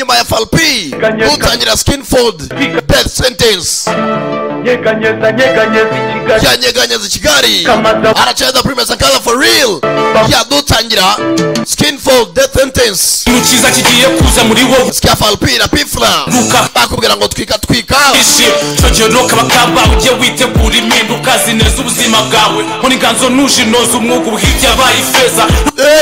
Nyuma ya Falpi utangira Skinfold Death Sentence. Nyeganyeza nyeganyeza Kigali. Ya nyeganyeza Kigali. Aracheza Premier Sankara for real. Ya dutangira Skinfold Death Sentence. Mukiza kigiye kuza muri wowe. Sikia Falpi na Pifla. Bakubwira ngo twika twika. Cyo no kabakaba ugiye witegura impinduka zineza ubuzima bwawe. Muri nganzo nuje noza umwuga ubuhibya bayi feza.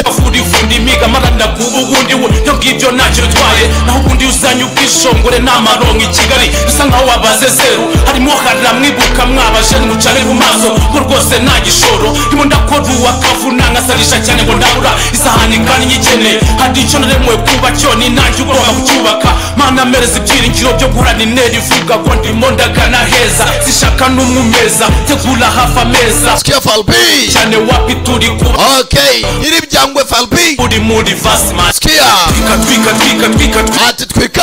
Afuri fundi miga maranda kubugundi we. Yo ngibyo ntacyo bitwaye. Naho ubundi uzanye ubwishongore n'amaronko i Kigali. Bisa nkaho wabaze zeru. Harimo haramwibuka mwabaje mucane ku maso. Ngo rwose nta gishoro. Ndimo ndakora uwakavuna nkasarisha cyane ngo ndabura isahani kandi nyikeneye. Hari icyo naremwe kuba cyo ni nanjye ugomba kucyubaka. Mana mereza ibyiringiro byo guhorana intera ivuga ngo ndimo ndagana heza. Zishaka n'umwumeza tegura hafi ameza. Sikia Falpi cyane wapi turi kuba. Okay, iri byangwe Falpi uri muri Vasma. Sikia twika twika twika twika ati twika.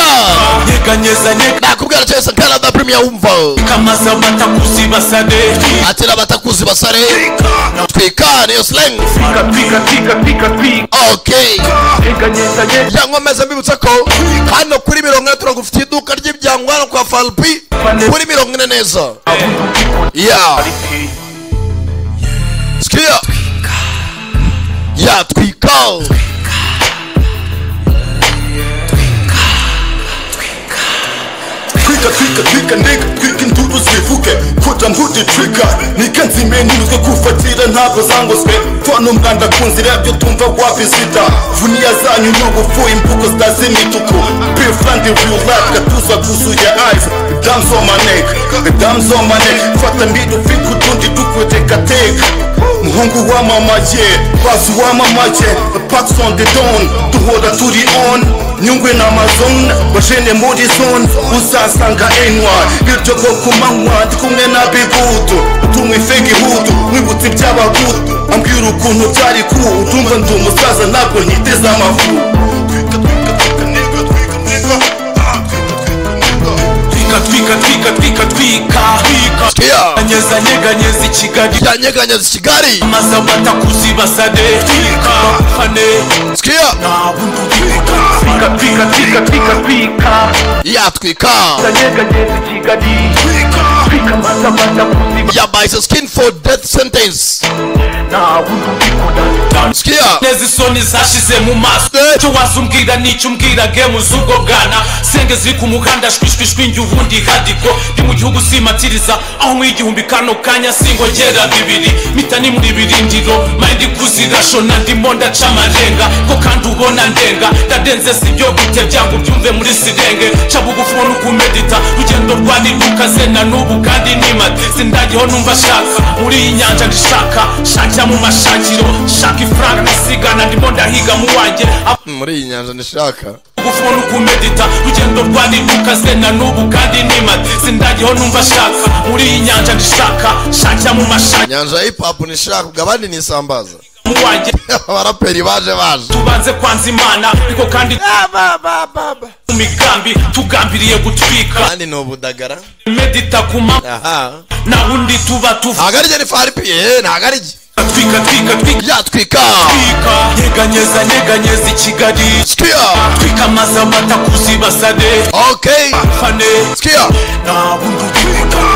Nyeganyeza nyega nakubwira cyose Sankara da Premier umva. Kamaza batakuzi basade. Ati batakuzi basare. Twika niyo slang. Twika twika twika twika twika. Okay. Nyeganyeza nyega yankomeza mbibutsa ko hano kuri 40 turagufitiye iduka ry'ibyangwa hano kwa Falpi kuri 40 neza. Yeah. Sikia. Ya twika. Twika twika twika nigga twika induru zivuke kuta mbuti twika nikanzime niruzwe kufatira ntabwo zangoswe fano umwanda kunzira byo tumva wabizita vuniya zanyu n'ubufu imbugo zitazimituku Pifland the real life gatuza kuzuye eyes the dams on my neck the dams on my neck fata middle finger utundi dukweteka take muhungu wa mama ye bazi wa mama ye the packs on the dawn duhora turi on nyungwe na Amazon bajene muri zone uzasanga enwa bityo ko kumanywa ndi kumwe na bigutu utumwe fake hutu mwibutse ibyabagutu ambwira ukuntu byari ku utumva ndi umusaza ntabwo ntiteze amafu. Twika twika twika twika twika twika. Nyeza nyeganyeza i Kigali. Ya nyeganyeza i Kigali. Amaza batakuzi basade. Twika fane. Sikia. Twika twika twika twika twika. Ya twika. Nyeganyeza i Kigali. Twika. Twika amaza batakuzi. Ya by Skinfold Death Sentence. Sikia. Neza isoni zashize mu maso. Cyo wazumbwira nicyo umbwira game z'ubwo bwana. Senge ziri ku muhanda shwishwishwi njye ubundi hadiko. Ndi mu gihugu simatiriza aho mu igihumbi kano kanya singongera bibiri. Mita ni muri birindiro mind kuzirashona ndimo ndaca amarenga ko kandi ubona ndenga ndadenze sibyo gute byangu byumve muri sirenge ca bugufi ubona ukumedita rugendo rwari rukaze na n'ubu kandi nimate sindagiho numva shaka muri iyi nyanja ndishaka shakira mu mashakiro shaka ifranga nasigana ndimo ndahiga mu wanjye muri iyi nyanja ndishaka bugufi ubona ukumedita rugendo rwari rukaze na n'ubu kandi nimate sindagiho numva shaka muri iyi nyanja ndishaka shakira mu mashakiro nyanja hip hop nishaka ugabandi nisambaza abaraperi baje baje tubanze kwanza Imana ariko kandi migambi tugambiriye gutwika kandi no budagara medita kuma na wundi tuba tuva agarije ni Falpi ntagarije twika twika twika ya twika twika nyeganyeza nyeganyeza i Kigali. Sikia. Twika amaza batakuzi basade. Okay. Fane. Sikia. Na wundi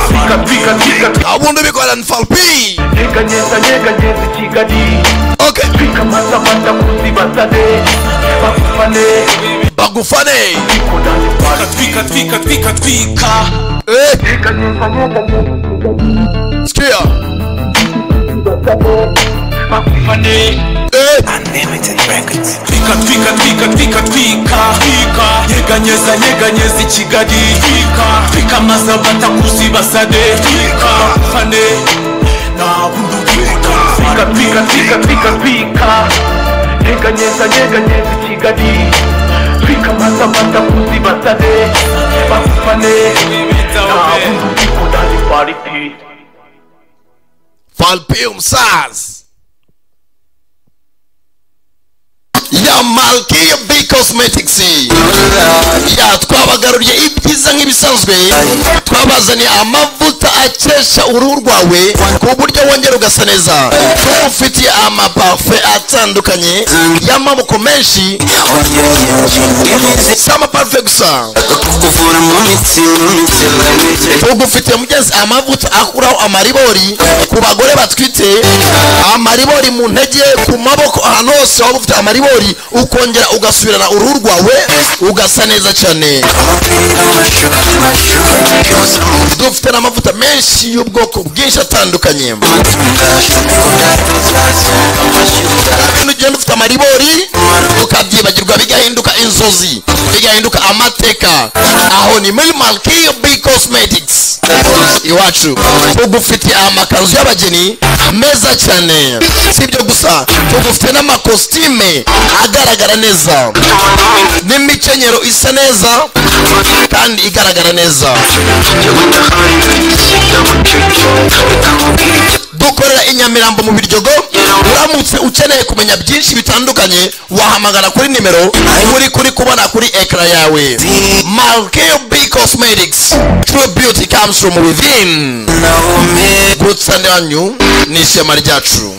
twika twika twika na wundi bikora ni Falpi. Nyeganyeza nyeganyeza i Kigali. Okay. Twika amaza batakuzi basade. Bagufane. Bagufane. Twika twika twika twika. Eh. Nyeganyeza nyeganyeza i Kigali. Sikia. Unlimited Records. Twika twika twika twika twika twika. Nyeganyeza nyeganyeza i Kigali. Twika twika amaza batakuzi basade. Twika fane. Na wundi twika twika twika twika twika. Nyeganyeza nyeganyeza i Kigali. Twika amaza batakuzi basade. Bagufane. Na wundi twika. Falpi umsaz. Ya Malkia B Cosmetics. Ya twabagaruriye ibyiza nk'ibisanzwe. Twabazaniye amavuta akesha uruhu rwawe ku buryo wongera ugasa neza. Tugufitiye amaparufe atandukanye y'amaboko menshi, si amaparufe gusa, tugufitiye mugenzi amavuta akuraho amaribori ku bagore batwite, amaribori mu ntege, ku maboko, ahantu hose waba ufite amaribori, ukongera ugasubirana uruhu rwawe ugasa neza cyane. Dufite n'amavuta menshi y'ubwoko bwinshi atandukanye. Ugenda ufite amaribori ukabyibagirwa, bigahinduka inzozi, bigahinduka amateka. Aho ni muri Malkiyo B Cosmetics iwacu. Tugufitiye amakanzu y'abageni meza cyane. Si ibyo gusa, tugufite n'amakositime agaragara neza n'imikenyero isa neza kandi igaragara neza. Dukorera i Nyamirambo mu Biryogo. Uramutse ukeneye kumenya byinshi bitandukanye, wahamagara kuri nimero uri kuri kubona kuri ekara yawe. Malkiyo B Cosmetics, true beauty comes from within. Gusa yanyu ni ishema ryacu.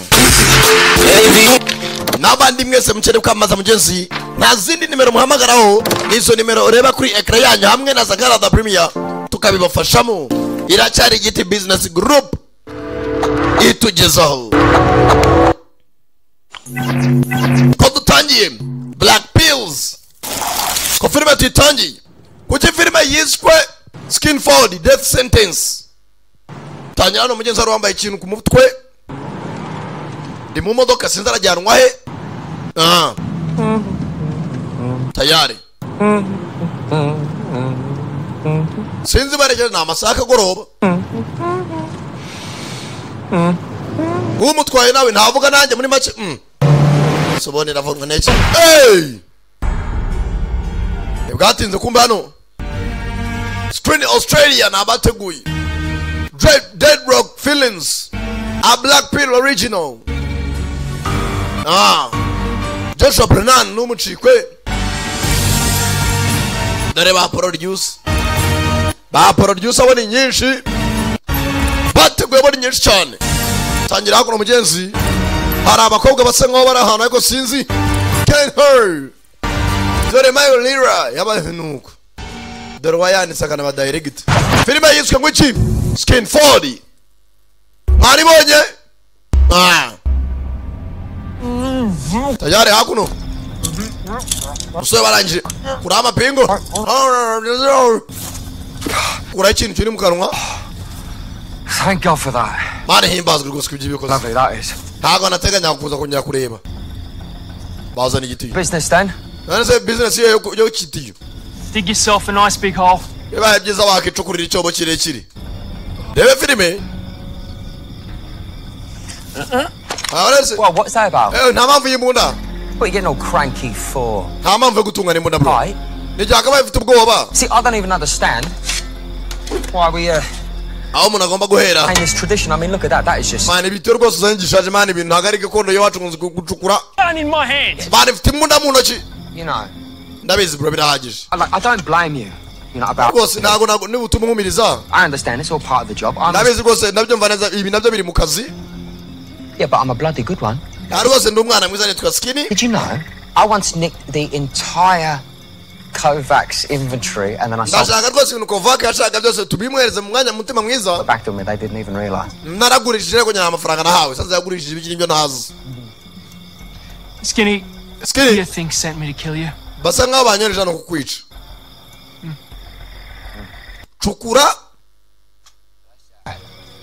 N'abandi mwese mukeneye kwamamaza mugenzi, nta zindi nimero muhamagaraho, nizo nimero ureba kuri ekara yanyu hamwe na Sankara da Premier, tukabibafashamo. Iracyari Igiti Business Group itugezaho ko dutangiye Black Pills, ko filime tuyitangiye. Kuki filime yiswe Skinfold Death Sentence? Tangira hano mugenzi wari wambaye ikintu ku mutwe, ndi mu modoka, sinzi arajyanwa he. Ah, tayari sinzi baregeje, ni amasaha akagoroba. Umutwaye nawe ntavuga nanjye muri make sobonera avunwa n'iki. Hey! Bwatinze kumbe hano Screen Australia nabateguye Dead Rock Feelings, a Black Pill original. Ah, Joshua Brennan n'umucikwe. Dore ba produce, ba produce abo ni nyinshi, bateguye abo ni nyinshi cyane. Tangira hakuno mugenzi, hari abakobwa basa nkaho bari ahantu ariko sinzi. Ken Her, dore Mayo Lira yabaye nuko, dore wayanditse akana ba direct. Filime yiswe ngo iki? Skinfold. Mwaribonye? Ah, tayari hakuno umusore barangije kuri amapingu, kura ikintu kiri mu kanwa. Thank God for that. Mana himbazwe rwose kubyo bikoze. Lovely that is. Ntabwo nateganya kuza kongera kureba. Bazana igitiyo. Business then. None se business yo kitiyo. Dig yourself a nice big hole. Bibaye byiza wakicukurira icyobo kirekire. Rebe filime. Well, what's that about? Nta mpamvu y'imbunda. What are you getting all cranky for? Nta mpamvu yo gutungana imbunda bro. Right. Ntibyakabaye ufite ubwoba. See, I don't even understand why we aho umuntu agomba guhera. And this tradition, I mean, look at that. That is just. Man, ibitiyo rwose uzanye gishaje man, ibintu ntabwo ari gakondo y'iwacu nkunze gucukura. Gun in my hand. Man, ifite imbunda mu ntoki. You know. Ndabizi bro, birahagije. I don't blame you. You know about. Rwose ntago niba utuma nkumiriza. I understand it's all part of the job. Ndabizi rwose ndabyumva neza, ibi nabyo biri mu kazi. Yeah, but I'm a bloody good one. Rwose ndi umwana mwiza nitwa Skinny. Did you know I once nicked the entire Kovacs inventory and then I sold. Ndashaka rwose ibintu Kovacs yashaka byose tubimwereze mu mwanya mutima mwiza. Back to me, they didn't even realize. Naragurishije ariko nta amafaranga nahawe. Sasa yagurishije ibikiri byo ntazi. Skinny, Skinny, you think sent me to kill you? Basa nkaho banyoreje hano kukwica. Cukura.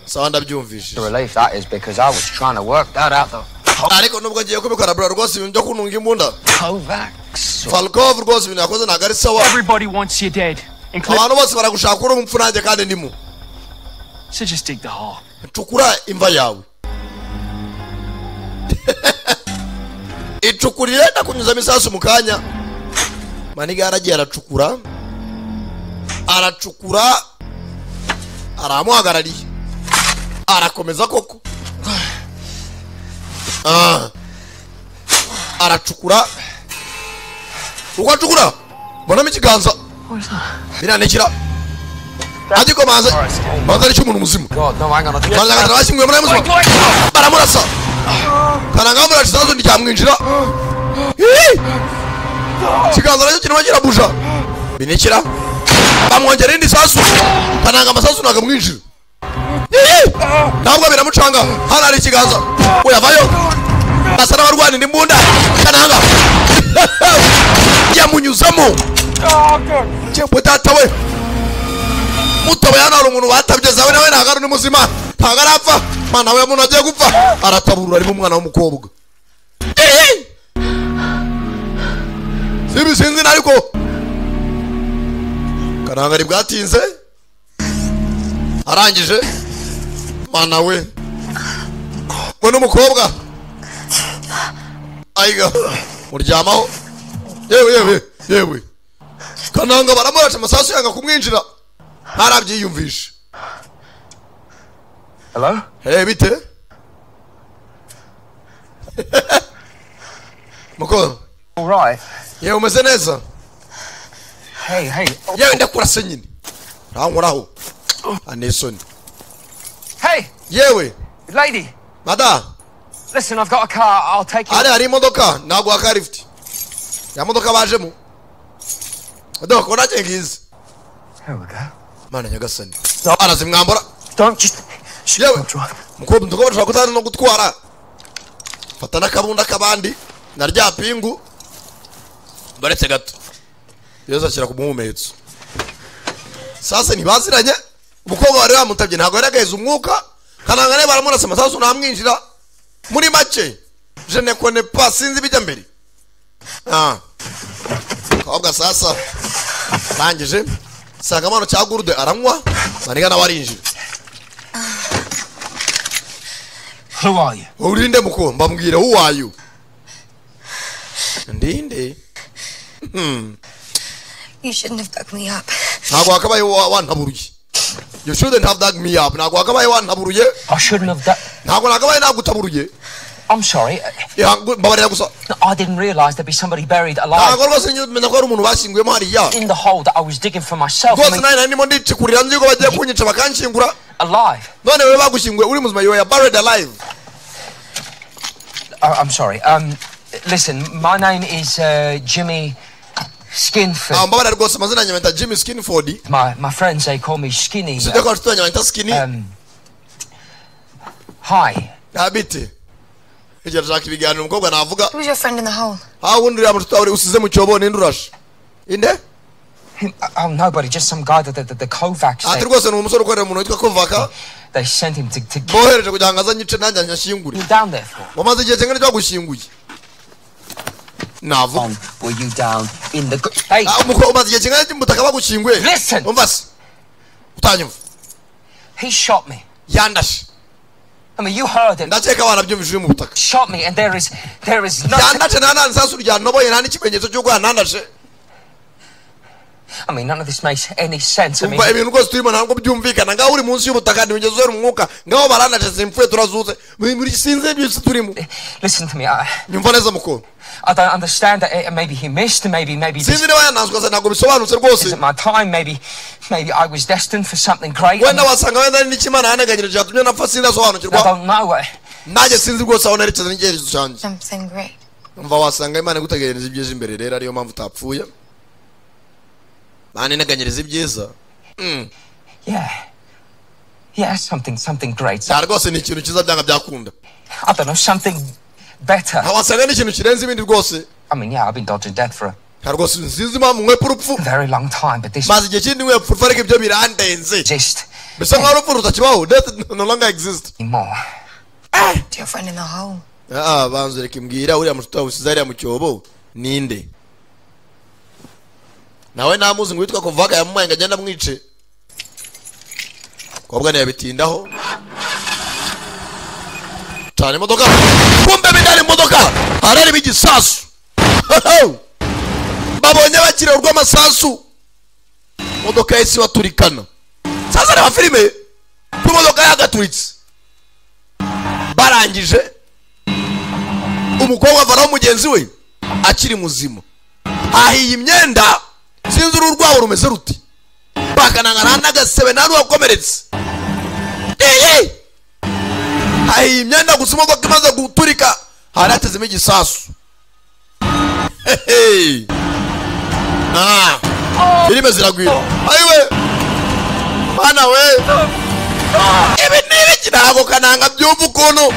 Sawa ndabyumvishije. The relief that is because I was trying to work that out though. Ariko nubwo ngiye kubikora bro, rwose ibintu byo kununga imbunda. Kovacs. Falkov rwose ibintu yakoze ntabwo ari sawa. Everybody wants you dead. Abantu bose baragushaka uri umupfu nanjye kandi ndimo. So just dig the hole. Cukura imva yawe. Icukurire ndakunyuza imisasu mu kanya. Maniga yaragiye aracukura. Aracukura. Aramuhagarariye. Arakomeza koko. Aracukura. Uko acukura mbonamo ikiganza biranekera. Agikomanze banza ari cy'umuntu muzima. Banza bashyinguye muri muzima. Baramurasa. Kananga bamurashe isasu ntiryamwinjira. Ikiganza nacyo kirimo kirabuja. Binikira. Bamwongera irindi sasu. Kananga amasasu ntabwo amwinjira. Ntabwo biramucanga. Hano hari ikiganza. Uyavayo. Basa n'abarwanira imbunda. Kananga. Yamunyuzamo. Yewe data we. Mutobe hano hari umuntu batabye zawe nawe ntabwo ari muzima. Ntabwo arapfa. Mana we umuntu agiye gupfa. Arataburura arimo umwana w'umukobwa. Sibi sinzi ariko. Kananga ari bwatinze. Arangije. Mana we. We n'umukobwa. Ayiga. Muryamaho. Yewe yewe yewe. Kananga baramurasha amasasu yanga kumwinjira. Narabyiyumvisha. Hello? Hey bite? Mukoro. All right. Yewe umeze neza? Hey, hey. Yewe ndakurase nyine. Rankoraho. Anesoni. Hey. Yewe. Lady. Mada. Listen, I've got a car. I'll take you. Ari hari imodoka ntabwo aka lift. Ya modoka bajemo. Imodoka kona ngizi. Here we go. Mana nyagasani. Arazimwambura. Don't just yewe. Mukobwa ndukobwa ushaka kutana no gutwara. Fata nakabunda kabandi na rya pingu. Baretse gato. Yesu ashyira ku muhumetso. Sasa ntibaziranye. Umukobwa wari yamutabye ntabwo yaragaheza umwuka. Kananga ne baramurasa amasasu ntamwinjira. Muri make je ne connais pas sinzi bijya mbere. Ah. Kobwa sasa rangije sangamano cya gurude aranywa maniga nawe arinjira. Who are you? Urinde muko mbambwira who are you? Ndinde. You shouldn't have dug me up. Ntabwo wakabaye wantaburuye. You shouldn't have dug me up. Ntabwo wakabaye wantaburuye. I shouldn't have dug. Ntabwo nakabaye nagutaburuye. I'm sorry. Mbabarira gusa. I didn't realize there'd be somebody buried alive. Ntabwo rwose menya ko hari umuntu bashyinguyemo hariya. In the hole that I was digging for myself. Rwose nari ndimo ndicukurira nzi ko bagiye kunyica bakanshyingura. Alive. None wewe bagushyinguye uri muzima, you are buried alive. I'm sorry. Listen, my name is Jimmy Skinford. Mbabarira rwose amazina yanjye bita Jimmy Skinford. My friends, they call me Skinny. Sijya ko abashuti banjye banyita Skinny. Hi. Bite. Igihe ashaka ibiganiro umukobwa navuga. Who's your friend in the hole? Ha wundi uriya mushuti wawe usize mu cyobo ninde urashe? Inde? Oh, nobody, just some guy that the Kovacs. Ati rwose ni umusore ukorera umuntu witwa Kovaka. They sent him to bohereje kugira ngo azanyice nanjye anyashyingure. You down there for? Wamaze igihe kingana cyo gushyinguye. Navuga. Were you down in the Hey. Umukobwa umaze igihe kingana cy'umutaka bagushyinguye. Listen. Umva se. Utanyumva. He shot me. Yandashe. I mean, you heard it. Ndakeka barabyumvise uri mu butaka. Shot me and there is nothing. Yandashe nta nsasu ryantoboye nta n'ikimenyetso cy'uko yanandashe. I mean, none of this makes any sense. I mean, ibintu rwose turimo ntabwo byumvikana. Ngaho uri munsi y'ubutaka ntiwigeze uzera umwuka. Ngaho barandashe simpfuye turazutse. Muri sinzi byose turimo. Listen to me. Nyumva neza mukuru. I don't understand that. Maybe he missed. Maybe. Sinzi niba yananzwe ntabwo bisobanutse rwose. Isn't my time? Maybe I was destined for something great. Wenda wasanga wenda ari n'ikimana yanteganyirije yatumye napfa sindasobanukirwa. I don't know. Nanjye sinzi rwose aho nerekeza n'icyerekezo cyanjye. Something great. Umva wasanga Imana iguteganyiriza ibyiza imbere rero ariyo mpamvu utapfuye. Mane nteganyiriza ibyiza. Yeah. Yeah, something great. Cyane rwose ni ikintu cyiza byanga byakunda. I don't know, something better. Wasanga ni ikintu kirenze ibindi rwose. I mean, yeah, I've been dodging death for a rwose nzizi impamvu nkwepa urupfu. Very long time, but this maze igihe kindi nkwepa urupfu ariko ibyo birandenze. Exist. Bisa nkaho urupfu rutakibaho. Death no longer exist. More. To your friend in the hole. Banze reka imbwira uriya mushuti wawe usize hariya mu cyobo ninde? Nawe namuzi ngo witwa Kovaka yamumaye ngo agende amwice. Kobwa ntiyabitindaho. Cyane imodoka. Kumbe bidari imodoka. Harari bigisasu. Babonye bakira urw'amasasu. Imodoka yahise baturikana. Sasa reba filime. Imodoka yagaturitse. Barangije. Umukobwa avanaho mugenzi we akiri muzima. Ahiye imyenda. Sinzi uru rwabo rumeze ruti. Bakananga n'agasebe nta n'uwakomeretse. Hayi imyenda gusa imodoka imaze guturika hari hatezemo igisasu. Filime ziragwira. Ayiwe mana we, ibi ni ibiki? Ntabwo Kananga byumva ukuntu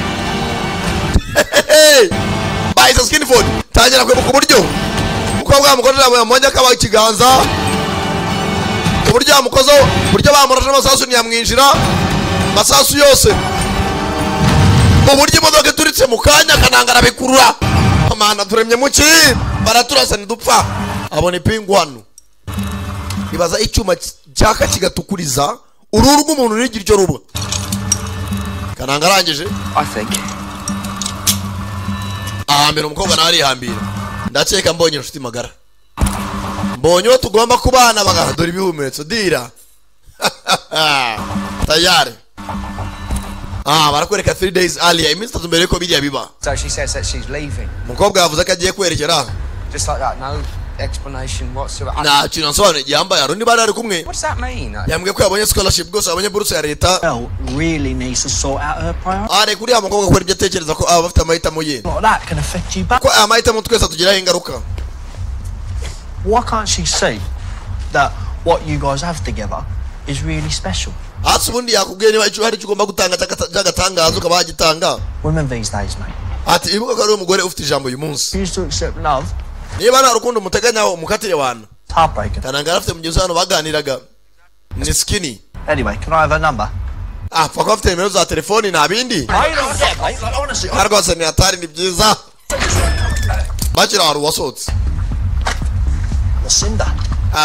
bahise Skinford tangira kwibuka uburyo umukobwa yamukojeje yamonye akaba ikiganza, uburyo yamukozeho, uburyo bamurashe amasasu ntiyamwinjira amasasu yose, uburyo imodoka ituritse mu kanya Kananga arabikurura. Amana turemye muki baraturasa ntidupfa. Abona ipingu hano, ibaza icyuma cyaka kigatukuriza uruhu rw'umuntu ntigire icyo ruba. Kananga arangije ahambira umukobwa nawe arihambira. Ndakeka mbonye inshuti magara, mbonye uwo tugomba kubana bagahadura ibihumetso dira tayari. Barakwereka 3 days earlier, iminsi itatu mbere yuko biriya biba. So she says that she's leaving. Umukobwa yavuze ko agiye kwerekera. Just like that, no explanation whatsoever. Nta kintu ansobanuriye gihambaye. Hari undi bari ari kumwe. What's that mean? Yambwiye ko yabonye scholarship rwose, yabonye buruse ya leta. Really needs to sort out her priorities. Reka uriya mukobwa akora ibyo atekereza ko aba afite amahitamo ye. Like that can affect you back. Ko aya mahitamo twese atugiraho ingaruka. Why can't she see that what you guys have together is really special? Hasi ubundi yakubwiye niba hari icyo ugomba gutanga cy'agatangaza ukaba wagitanga. Women these days, mate. Ati ibuka ko ari umugore ufite ijambo uyu munsi. Refuse to accept love. Niba nta rukundo umuteganyaho umukatire wana. Heartbreaking. Kananga afite mugenzi hano baganiraga ni Skinny. Anyway, can I have her number? Pfa kuba afite nimero za telefoni nta bindi. Rwose ni hatari, ni byiza. Bakira hari uwasohotse. Lucinda.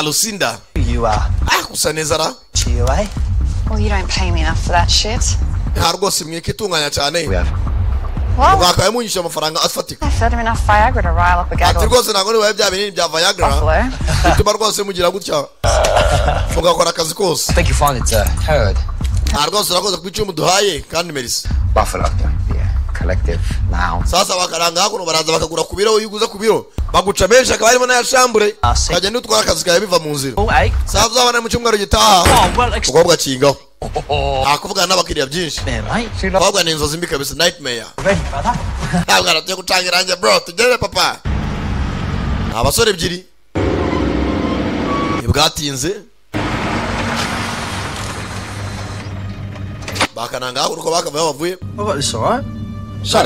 Lucinda. You are. Gusa neza ra. To you, eh? Well, you don't pay me enough for that shit. Nta rwose mwike itunganya cyane. Mwakabaye munyishyura amafaranga afatika. I fed him enough Viagra to rile up a gaggle. Ati rwose ntabwo nibaye bya binini bya Viagra bituma rwose mugira gutya mugakora akazi kose. I think you find it's a herd. Nta rwose urakoze ku icyo muduhaye kandi merci. Buffalo, yeah, collective noun. Sasa bakaranga hakuno baraza bakagura ku biro, iyo uguze ku biro baguca menshi akaba harimo n'ayashambure, ukagenda utwara akazi kawe biva mu nzira. Sasa uzabana mu cyumweru gitaha. Umukobwa akingaho. Nta kuvugana n'abakiriya byinshi. Umukobwa ni inzozi mbi kabisa, nightmare. Ntabwo aratuye gucanga irangi bro, tugere papa. Abasore ebyiri ntibwatinze bakananga uko bakavuye bavuye. So,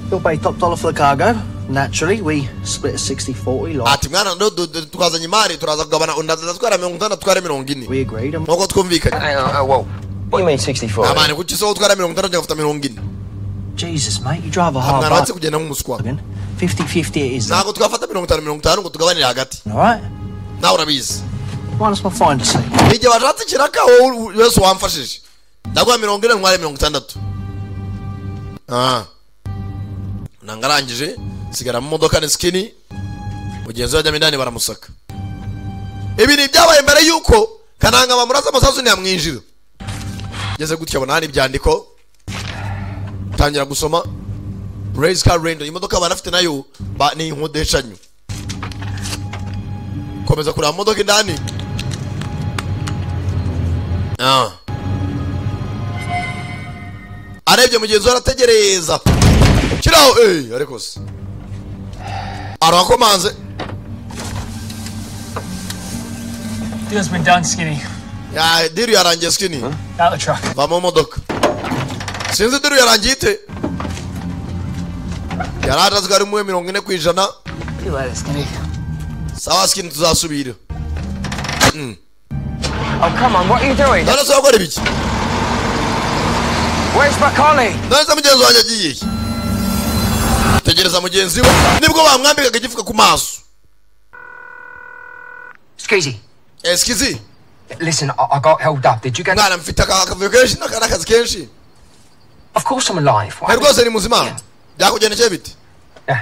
you'll pay top dollar for the cargo. Naturally, we split 60-40 like. Ati mwana ndo twazanye imari turaza kugabana undaza twara 60 twara 40. We agreed. Nkuko twumvikanye. Whoa. What do you mean 60-40? Amani kuki so twara 60 njya gufata 40. Jesus mate, you drive a hard bargain. Mwana kugenda nk'umuswa. 50-50 it is. Ntabwo twafata 50-50 ngo tugabanire hagati. All right. Nawe urabizi. Minus my finder's fee. Igihe washatse ikiraka wowe wese wamfashije. Ndaguha 40 ntware 60. Nangarangije sigara mu modoka ni Skinny, mugenzi we ajya indani baramusaka. Ibi ni byabaye mbere yuko Kananga bamuraza amasasu ntiyamwinjira. Ngeze gutya abona hari ibyandiko, tangira gusoma. Race car rental, imodoka banafite nayo ni inkodeshanyo. Komeza kureba modoka indani. Arebye mugenzi we arategereza. Kiraho ariko se arakomanze. Deal's been done, Skinny. Ya deal yarangiye Skinny. Out the truck. Va mu modoka. Sinzi deal yarangiye ite. Yaraje ari mu 40%. See you later, Skinny. Sawa Skinny tuzasubira. Oh come on, what are you doing? None se wakora ibiki? Where's my colleague? None se mugenzi wanjye agiye. Tegereza mugenzi we nibwo bamwambikaga igifuka ku maso. Skizzy. Skizzy. Listen, I got held up. Did you get? Mwana mfite akavuyo kenshi n'akazi kenshi. Of course I'm alive. Rwose ni muzima. Byakugendekeye bite? Yeah.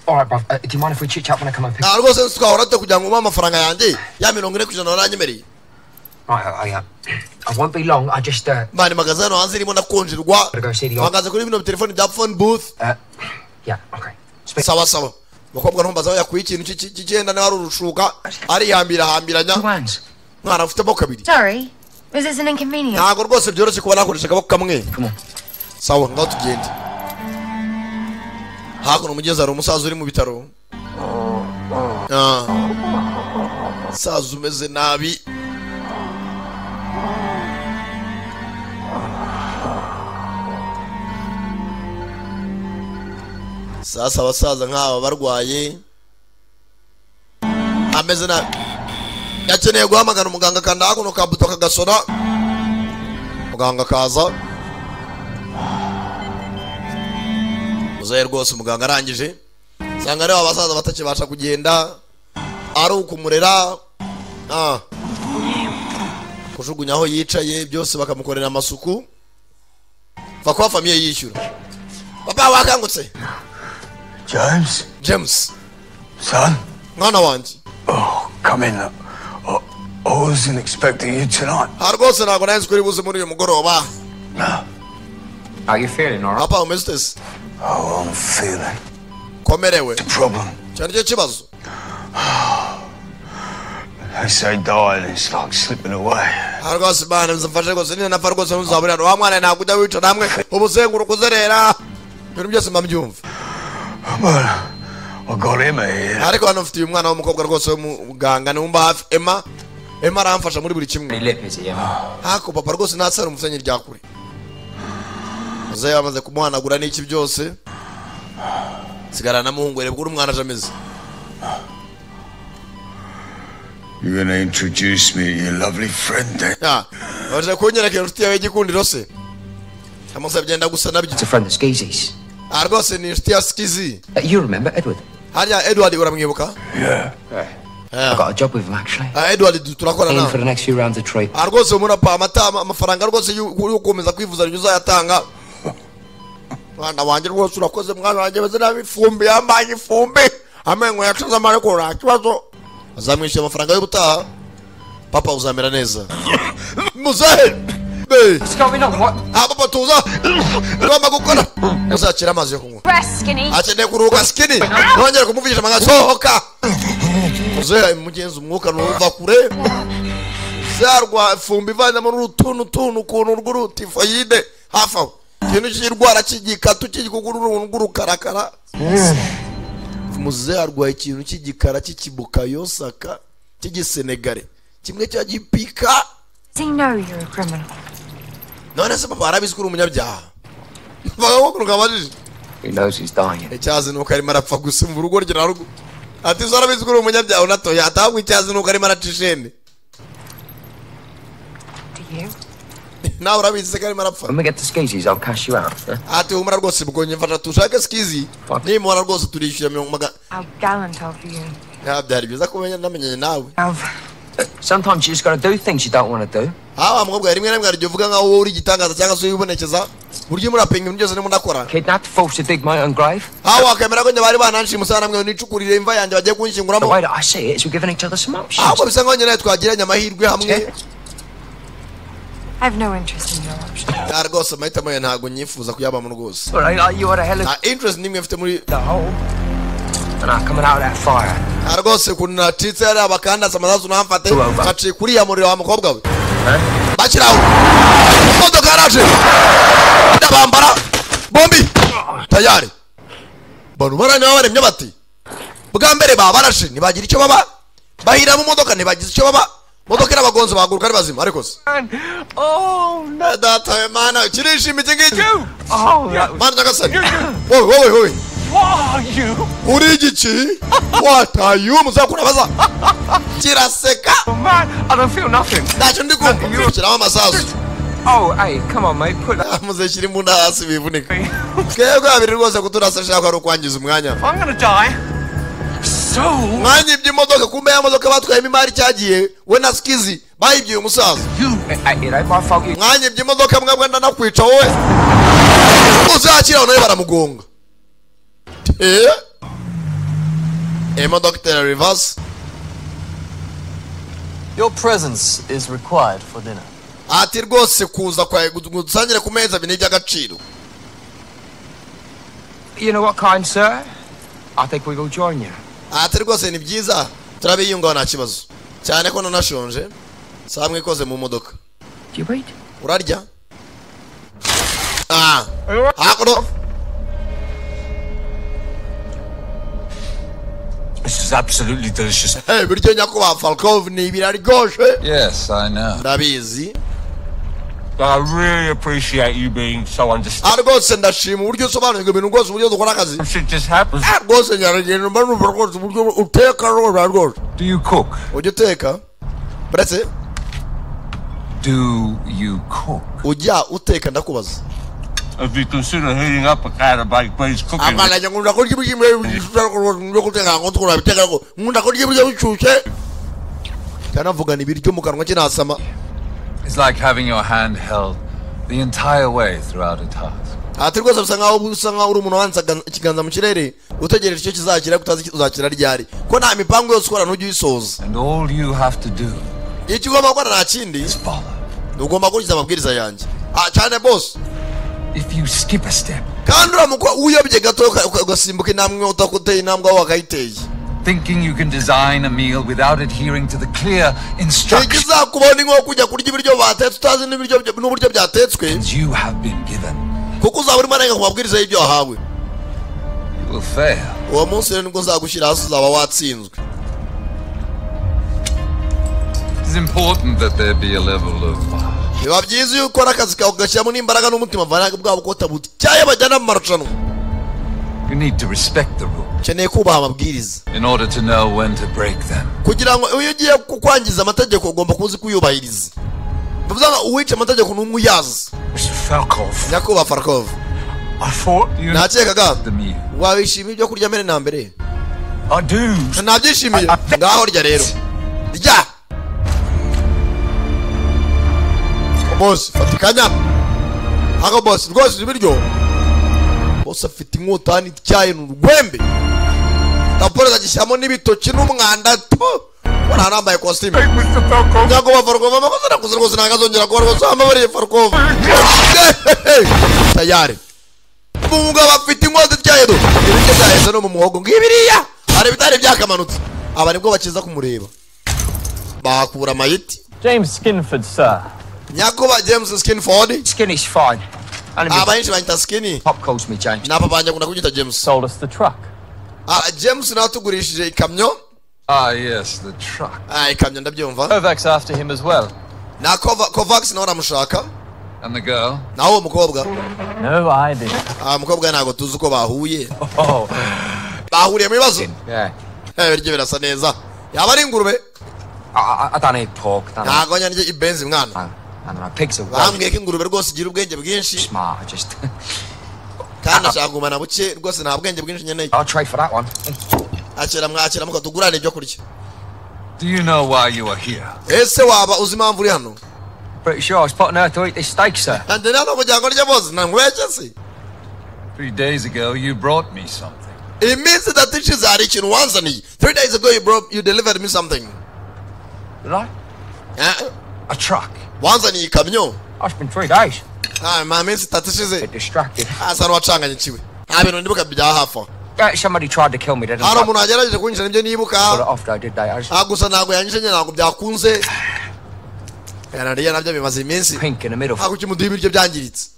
All right, bruv. Do you mind if we chit chat when I come and pick? Rwose twahora dute kugira ngo umpe amafaranga yanjye ya 40% waranyemereye. Right, I won't be long. I just Mani magaze hano hanze irimo ndakonjerwa. Magaze kuri bino telefoni bya phone booth. Yeah, okay. Sawa sawa. Umukobwa ntumbaza aho yakuye ikintu cy'icyenda niba ari urushuka arihambira hambiranya. Mwana ufite amaboko abiri. Sorry. Is this an inconvenience? Ntabwo rwose byoroshye kuba nakoresha akaboko kamwe. Sawa, ngaho tugende. Hakuno umugezi hari umusaza uri mu bitaro. Saza umeze nabi. Sasa abasaza nk'aba barwaye ameze nabi, yakeneye guhamagara umuganga, akanda hakuno kabuto kagasora, muganga akaza. Muzehe rwose umuganga arangije usanga rero abasaza batakibasha kugenda, ari ukumurera, kujugunya aho yicaye byose bakamukorera amasuku, va kuba famiye yishyura. Papa wakangutse. James. James. Son. Mwana wanjye. Oh, come in. I wasn't expecting you tonight. Ha rwose ntabwo nari nzi ko uri buze muri uyu mugoroba. How you feeling, all right? Papa umeze ute se? Oh, I'm feeling. Komerewe. The problem. Cyane icyo kibazo. They say dying is like slipping away. Ha rwose bana mfashe rwose niba napfa rwose ntuzabura wa mwana, ntabwo ujya wicara hamwe ubuzenguruka uzerera ibintu byose mba mbyumva. But I got Emma here. Ariko hano mfite uyu mwana w'umukobwa rwose w'umuganga numva hafi Emma. Emma aramfasha muri buri kimwe. Hako papa rwose ntasara umusenyi rya kure. Muzehe bamaze kumuhanagura n'iki byose, sigara na muhungu reba uko umwana aje ameze. You're gonna introduce me to your lovely friend then. Waje kunyereka inshuti yawe y'igikundiro se? Amusabye byenda gusa nabyo. It's a friend of Skeezy's. Ah rwose ni inshuti ya Skeezy. You remember Edward? Harya Edward uramwibuka? Yeah. I got a job with him actually. Edward turakorana. In for the next few rounds of treatment. Ah rwose murapa amata amafaranga rwose yo gukomeza kwivuza nyo uzayatanga. Mwana wanjye rwose urakoze mwana wanjye beze nabi ifumbi yambaye ifumbi. Amenyo yacuze amareko nta kibazo. Azamwishyura amafaranga y'ubutaha. Papa uzamera neza. Muzehe. Ah papa tuza. Ugomba gukora. Uzakira amazi yo kunywa. Akeneye kuruhuka Skinny. Nongera kumuvugisha amagana sohoka. Muzehe mugenzi umwuka nuva kure. Zarwa ifumbi ivanamo n'urutuntu tuntu ukuntu rw'urutifoyide hafi aho. Ikintu cy'irwara cy'igikatu cy'igikuguru rw'urukarakara. Muzehe arwaye ikintu cy'igikara cy'ikibukayosaka cy'igisenegare kimwe cya gipika. Does he know you're a criminal? None se papa arabizi ko uri umunyabyaha? Bagabo He knows he's dying. Icyazi nuko arimo arapfa gusa mu rugo rye narugo. Ati zo arabizi ko uri umunyabyaha unatoya atabwo icyazi nuko arimo araca ishene. Do you? Nawe urabizi se ko arimo arapfa? When we get to Skeezy's, I'll cash you out. Ati humura rwose bwonye mfasha tushake Skeezy. Nimubona rwose turishyura 100. How gallant of you. Ya byari byiza kumenya namenyanye nawe. Sometimes you just gotta do things you don't want to do. Hawa mukobwa rimwe na rimwe aryo uvuga nkaho wowe uri igitangaza cyangwa se wibonekeza buryo murapinga ibintu byose ndimo. Kidnapped, forced to dig my own grave. Hawa akemera ko njye bari bananshimusa namwe nicukurire imva yanjye bagiye kunshyinguramo. The way that I see it is we're giving each other some options. Ahubwo bisa nkaho nyine twagiranye amahirwe hamwe. I have no interest in your options. Ya rwose amahitamo ye ntago nyifuza kuyabamo rwose. All right, you are a hell of nta interest nimwe mfite muri the hole. And I'm coming out of that fire. Rwose ukuntu nacitse hariya bakandasa amasasu ntamfate nkaciye kuriya muriro wa mukobwa we. Bakiraho imodoka yaraje ndabambara bombi tayari. Bantu baranywa baremye bati bwa mbere babarashe ntibagira icyo baba, bahira mu modoka ntibagize icyo baba, modoka irabagonze bahaguruka ari bazima. Ariko se oh no data we mana kirishima iki ngiki. Mana nyagasani wowe wowe wowe uri igiki? What are you? Muzakura baza kiraseka. Oh man, I don't feel nothing. Ntacyo ndi kumva. Shyiramo amasasu. Oh, hey, come on mate, put that. Muzeshyira imbunda hasi bivunika. Twebwe babiri rwose kuturasa ashaka ari ukwangiza umwanya. I'm gonna die. So mwanyibye imodoka, kumbe ya modoka batwayemo imari cyagiye we na Skeezy bayibye uyu musaza. Mwanyibye imodoka mwebwe ndanakwica wowe. Uzakira nawe baramugonga. Imodoka itera reverse. Your presence is required for dinner. Ati rwose kuza kwawe gusangire ku meza ni iby'agaciro. You know what kind, sir? I think we will join you. Ati rwose ni byiza turabiyungaho nta kibazo cyane ko nanashonje. Samwe ikoze mu modoka. Do you eat? Urarya? Ah. Hakuno. This is absolutely delicious. Hey, ibiryo nyakubahwa Falkov ni ibiraryoshe. Yes, I know. Ndabizi. I really appreciate you being so understanding. Rwose ndashima uburyo usobanukirwa ibintu rwose uburyo dukora akazi. Shit just happens. Rwose nyarugendo mba numva rwose uburyo uteka rwose. Do you cook? Ujya uteka? Buretse? Do you cook? Ujya uteka ndakubaza. If you consider heating up a can of baked beans cooking. Amala nkunda kurya ibishyimbo byo guteka ngo turabiteka ngo nkunda kurya ibiryo bishyushye. Cyanavuga ni ibiryo mu kanwa kinasama. It's like having your hand held the entire way throughout a task. Ati rwose bisa nkaho usa nkaho uri umuntu wanze ikiganza mu kirere utegereje icyo kizakira kutazi uzakira ryari ko nta mipango yose ukora ntujye uyisoza. And all you have to do. Icyo ugomba gukora nta kindi. Ugomba gukurikiza amabwiriza yanjye. Ah cyane boss. If you skip a step. Kandi uramuka uyobye gato ugasimbuka intambwe utakuteye intambwe aho wakayiteye. Thinking you can design a meal without adhering to the clear instructions ikizakubona inko kujya kurya ibiryo batetse utazi n'ibiryo n'uburyo byatetswe. You have been given. Kuko uzaba urimo arenga ku mabwiriza y'ibyo wahawe. You will fail. Uwo munsi rero nibwo nzagushyira hasi uzaba watsinzwe. It is important that there be a level of biba byiza iyo ukora akazi kawe ugashyiramo n'imbaraga n'umutima mvana bwabo ko utabutyaye bajyana mu marushanwa. You need to respect the rules. Ukeneye kubaha amabwiriza. In order to know when to break them. Kugira ngo iyo ugiye kwangiza amategeko ugomba kuzi kuyubahiriza. Bivuze ngo uwica amategeko n'umwe uyazi. Mr. Falkov. Nyakubahwa Falkov. I thought you nakekaga wabishimiye ibyo kurya mbere na mbere. I do. Nabyishimiye. Ngaho rya rero. Rya. Boss, fatikanya. Hako boss, rwose ibiryo. Boss afite inkota n'icyayi n'urwembe. Tapore zagishyamo n'ibitoki n'umwanda to. Wana nambaye costume. Nyakubahwa Falkov, amakosa nakoze rwose ntakazongera kuba rwose amabariye Falkov. Tayari. Umugabo afite inkota ityaye do. Ibiryo byaheze no mu muhogo ngibiriya. Hari bitari byakamanutse. Aba nibwo bakiza kumureba. Bahakura amayiti. James Skinford, sir. Nyakubahwa James Skinford. Skinny's fine. Abenshi banyita Skinny. Pop calls me James. Napa banyakunda kunyita James. Sold us the truck. Ah, James natugurishije ikamyo. Ah, yes, the truck. Ah, ikamyo ndabyumva. Kovacs after him as well. Na Kovacs nawe aramushaka. And the girl? Nawe umukobwa. No idea. Ah, umukobwa ntago tuzi uko bahuye. Oh. Bahuriye mu bibazo. Yeah. Ibiryo birasa neza. Yaba ari ingurube. I don't eat pork. Ntago nyarya ibenzi mwana. Bambwiye ko ingurube rwose igira ubwenge bwinshi. Smart, I just kandi ashaka kugumana buke rwose nta bwenge bwinshi nkeneye. I'll trade for that one. Akira mwakira mukatugurana ibyo kurya. Do you know why you are here? Ese waba uzi impamvu uri hano? Pretty sure I was put on earth to eat this steak, sir. Kandi nano kugira ngo ndye bose nangweke se. 3 days ago you brought me something. Iminsi itatu ishize hari ikintu wanzaniye. 3 days ago you delivered me something. Did I? A truck. Wanzaniye ikamyo. It's been 3 days. Ah, ma minsi itatu ishize. Distracted. Asa n'uwacanganyikiwe. Nta bintu ndibuka bya hafi aho. Somebody tried to kill me, didn't Hari umuntu wagerageje kunyisha nibyo nibuka. Pull it off though, did they? Ah, gusa ntabwo yanyishe nyine ntabwo byakunze. Yanariya nabyo bimaze iminsi. Pink in the middle. Ah, kuki muduha ibiryo byangiritse?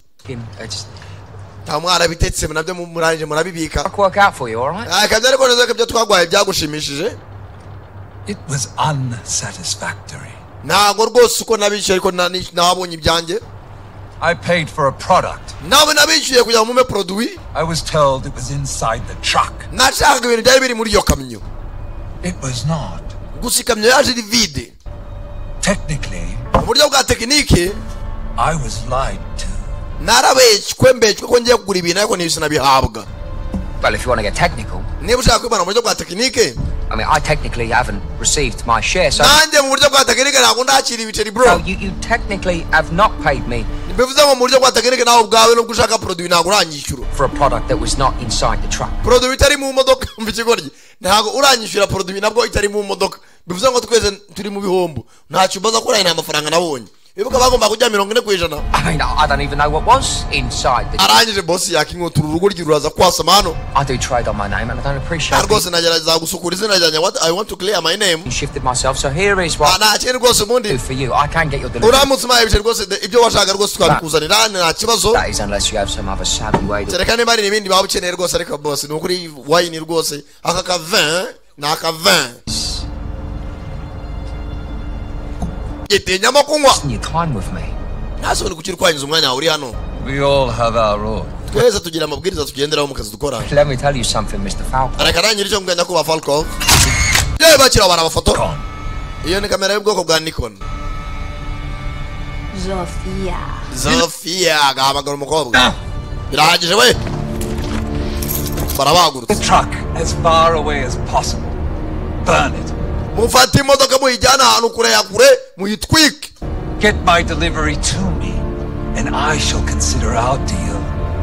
Nta mwarabitetse nabyo murangije murabibika. Work out for you, all right? Ah, kabyo ariko neza ko ibyo twagwaye byagushimishije. It was unsatisfactory. Ntabwo rwose uko nabishyuye ariko nabonye ibyanjye. I paid for a product. Nawe nabishyuye kugira ngo mumpe produit. I was told it was inside the truck. Nashakaga ibintu byari biri muri iyo kamyo. It was not. Gusa ikamyo yaje iri vide. Technically, mu buryo bwa tekinike, I was lied to. Narabeshywe mbeshywe ko ngiye kugura ibintu ariko ntibisinabihabwa. Well, if you want to get technical. Niba ushaka kwibana mu buryo bwa tekinike. I mean, I technically haven't received my share, so... Nanjye mu buryo bwa tekinike ntabwo ndakira ibiceri, bro. So you technically have not paid me. Bivuze ngo mu buryo bwa tekinike nawe ubwawe nubwo ushaka produit ntabwo uranyishyura. For a product that was not inside the truck. Produit itari mu modoka, umva ikigoryi. Ntabwo uranyishyura produit nabwo itari mu modoka. Bivuze ngo twese turi mu bihombo. Ntacyo mbaza ko nta mafaranga nabonye. Bibuka bagomba kujya 40%. I mean, I don't even know what was inside the. Arangije boss yakinkotura urugo rw'uraza kwasama hano. I do trade on my name and I don't appreciate. Rwose nagerageza gusukura izina ryanjye. What I want to clear my name. Shifted myself, so here is what. Nta kintu rwose ubundi. For you, I can get your delivery. Uramutse umpaye ibiceri rwose ibyo washaka rwose twabikuzanira nta kibazo. That is unless you have some other savvy way. Kereka niba hari ibindi waba ukeneye rwose ariko boss ni ukuri wine rwose aka ka vin ni aka vin. Itinyamo kunywa. Ntasubire gukira kwangiza umwanya wawe uri hano. We all have our role. Twese tugira amabwiriza tugenderaho mu kazi dukora. Let me tell you something, Mr. Falcon. Reka nangire icyo mbwira nyakubahwa Falcon. Yewe bakira abana bafoto. Iyo ni kamera y'ubwoko bwa Nikon. Zofia. Zofia agahamagara umukobwa. Birahagije we. Barabagurutse. The truck as far away as possible. Burn it. Mufate imodoka muyijyana ahantu kure ya kure muyitwike. Get my delivery to me and I shall consider our deal.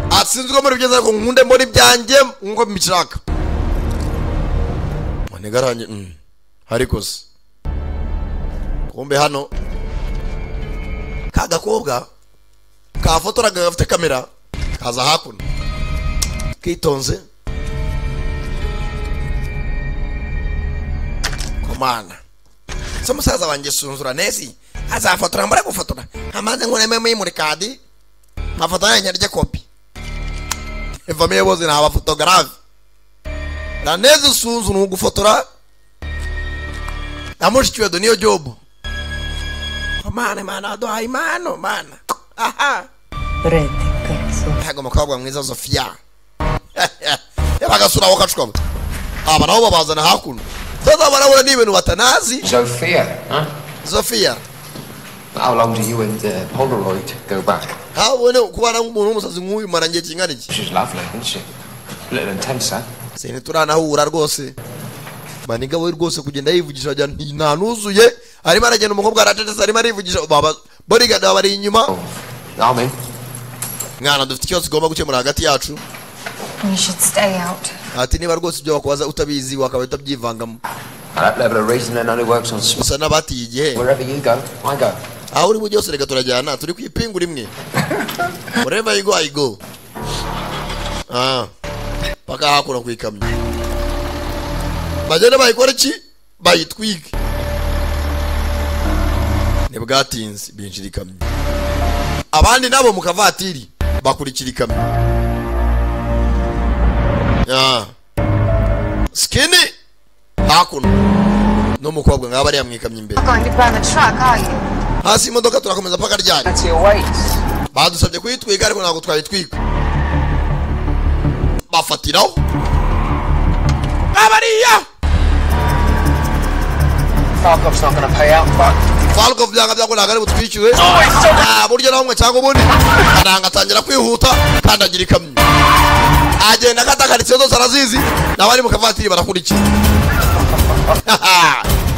Atsinzwe muri byiza ariko nkunde mbona ibyanjye nkuko mbishaka. Manigaranye ariko se. Kumbe hano kagakobwa kafotoraga gafite kamera kaza hakuno kitonze komana se musaza wanjye sunzura nezi azafotora mbara gufotora amaze ngo neme muri kadi mafoto yanjye arye kopi evamiye bose na abafotographe na nezi sunzu nugufotora namushikiwe do niyo job. Mana mana aduhaye impano mana. Aha. Ntago mukobwa mwiza Zofia. Yabagasura aho kacukaba. Aba nabo babazana hakuno. Sasa barabura ni ibintu batanazi. Zofia, huh? Zofia. How long do you and Polaroid go back? Habone kubana nk'umuntu w'umusazi nk'uyu marangiye kingana iki? She's lovely, isn't she? Little intense, huh? Sine turanahura rwose. Maniga we rwose kugenda yivugisha ajya nta nuzuye arimo aragenda umukobwa aracecetse arimo arivugisha baba bodyguard bari inyuma. Amen. Mwana dufite ikibazo tugomba gukemura hagati yacu. You should stay out. Ati niba rwose ibyo bakubaza utabizi wakaba utabyivangamo. That level of reasoning only works on gusa n'abatiye igihe. Wherever you go, I go. Aho uri byose reka turajyana turi kwipingu rimwe. Wherever you go, I go. Ah. Paka hakura kwikamyo. Bagenda bayikora iki? Bayitwike. Nibwatinze binjira ikamyo. Abandi nabo mu kavatiri bakurikira ikamyo. Ah. Skinny hakuno. N'umukobwa ngaba ari yamwikamye imbere. Hasi imodoka turakomeza paka ryari. Badusabye kuyitwika ariko ntabwo twayitwika. Bafatiraho. Abariya. Falkov's not gonna pay out, but Falkov byanga byako nagari butwikiwe. Ah, buryo naho cyangwa ubundi aranga atangira kwihuta kandi agira ikamyo. Agenda akatakaritse zose arazizi nabari mu kavatiri barakurikira.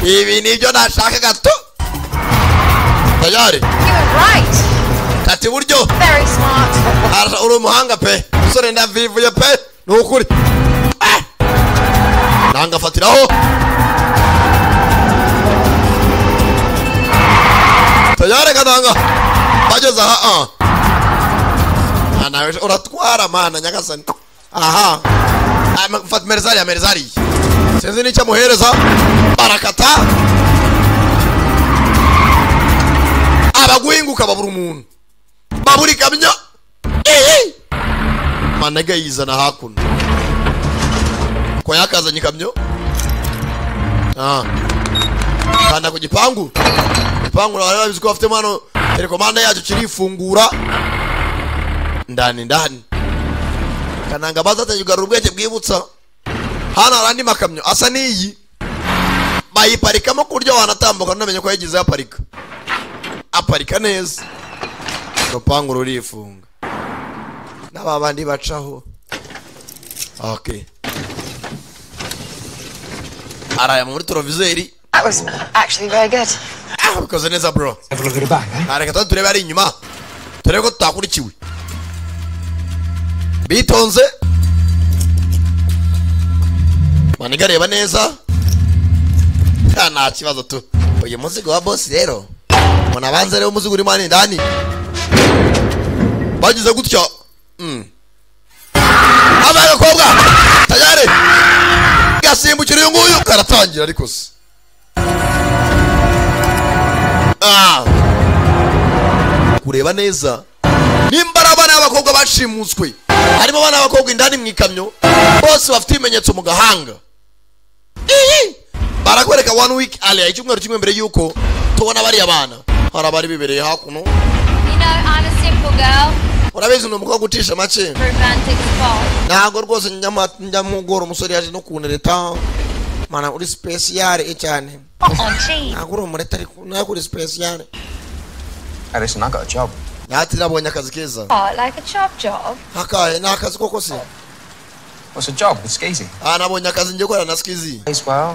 Ibi nibyo nashaka gato. Tayari. Right. Ati buryo. Very smart. Ara uri umuhanga pe. Musore ndavivuye pe. Nukuri. Nanga fatiraho. Tayari kadanga. Bageze aha. Ana uratwara mana nyagasani. Aha. Fat merzari merzari. Sinzi nicyo amuhereza. Barakata. Abaguhinguka babura umuntu. Babura ikamyo. Managa yizana hakuno. Ko yakazanye ikamyo. Ah. Kanda ku gipangu. Gipangu barabizi ko bafite mano telekomanda yacu kirifungura. Ndani ndani. Kananga bazategugarura ubwenge bwibutsa. Hano arandi makamyo asa niyi. Bayiparikamo kuryo wanatambuka namenye ko yagize aparika. Aparika neza. Urupangu rurifunga. N'ababandi bacaho. Okay. Araya muri televiseri. That was actually very good. Ah, bikoze neza bro. Areka turebe ari inyuma. Turebe ko tutakurikiwe. Bitonze. Maniga reba neza. Nta kibazo tu. Uyu muzigo wa boss rero. Mbona abanza rero umuzigo urimo hano indani. Bagize gutya. Abaye abakobwa tayari gasimbukira uyu nguyu karatangira ariko se. Kureba neza nimba ari abana b'abakobwa bashimuswe, harimo abana b'abakobwa indani mu ikamyo, bose bafite ibimenyetso mu gahanga. Barakwereka 1 week earlier, icyumweru kimwe mbere yuko tubona bariya bana. Hari abari bibereye hakuno. You know, I'm a simple girl. Urabizi ni umukobwa ucisha make. Ntabwo rwose njya mugora umusore yaje no kuntereta. Mana uri special cyane. Ntabwo uri umureta ariko nawe uri special. Hey, listen, I got a job. Ati nabonye akazi keza. Oh, like a job job. Hakaye ni akazi koko se. What's a job with Skeezy? Ah, nabonye akazi ngiye gukorana na Skeezy. As well.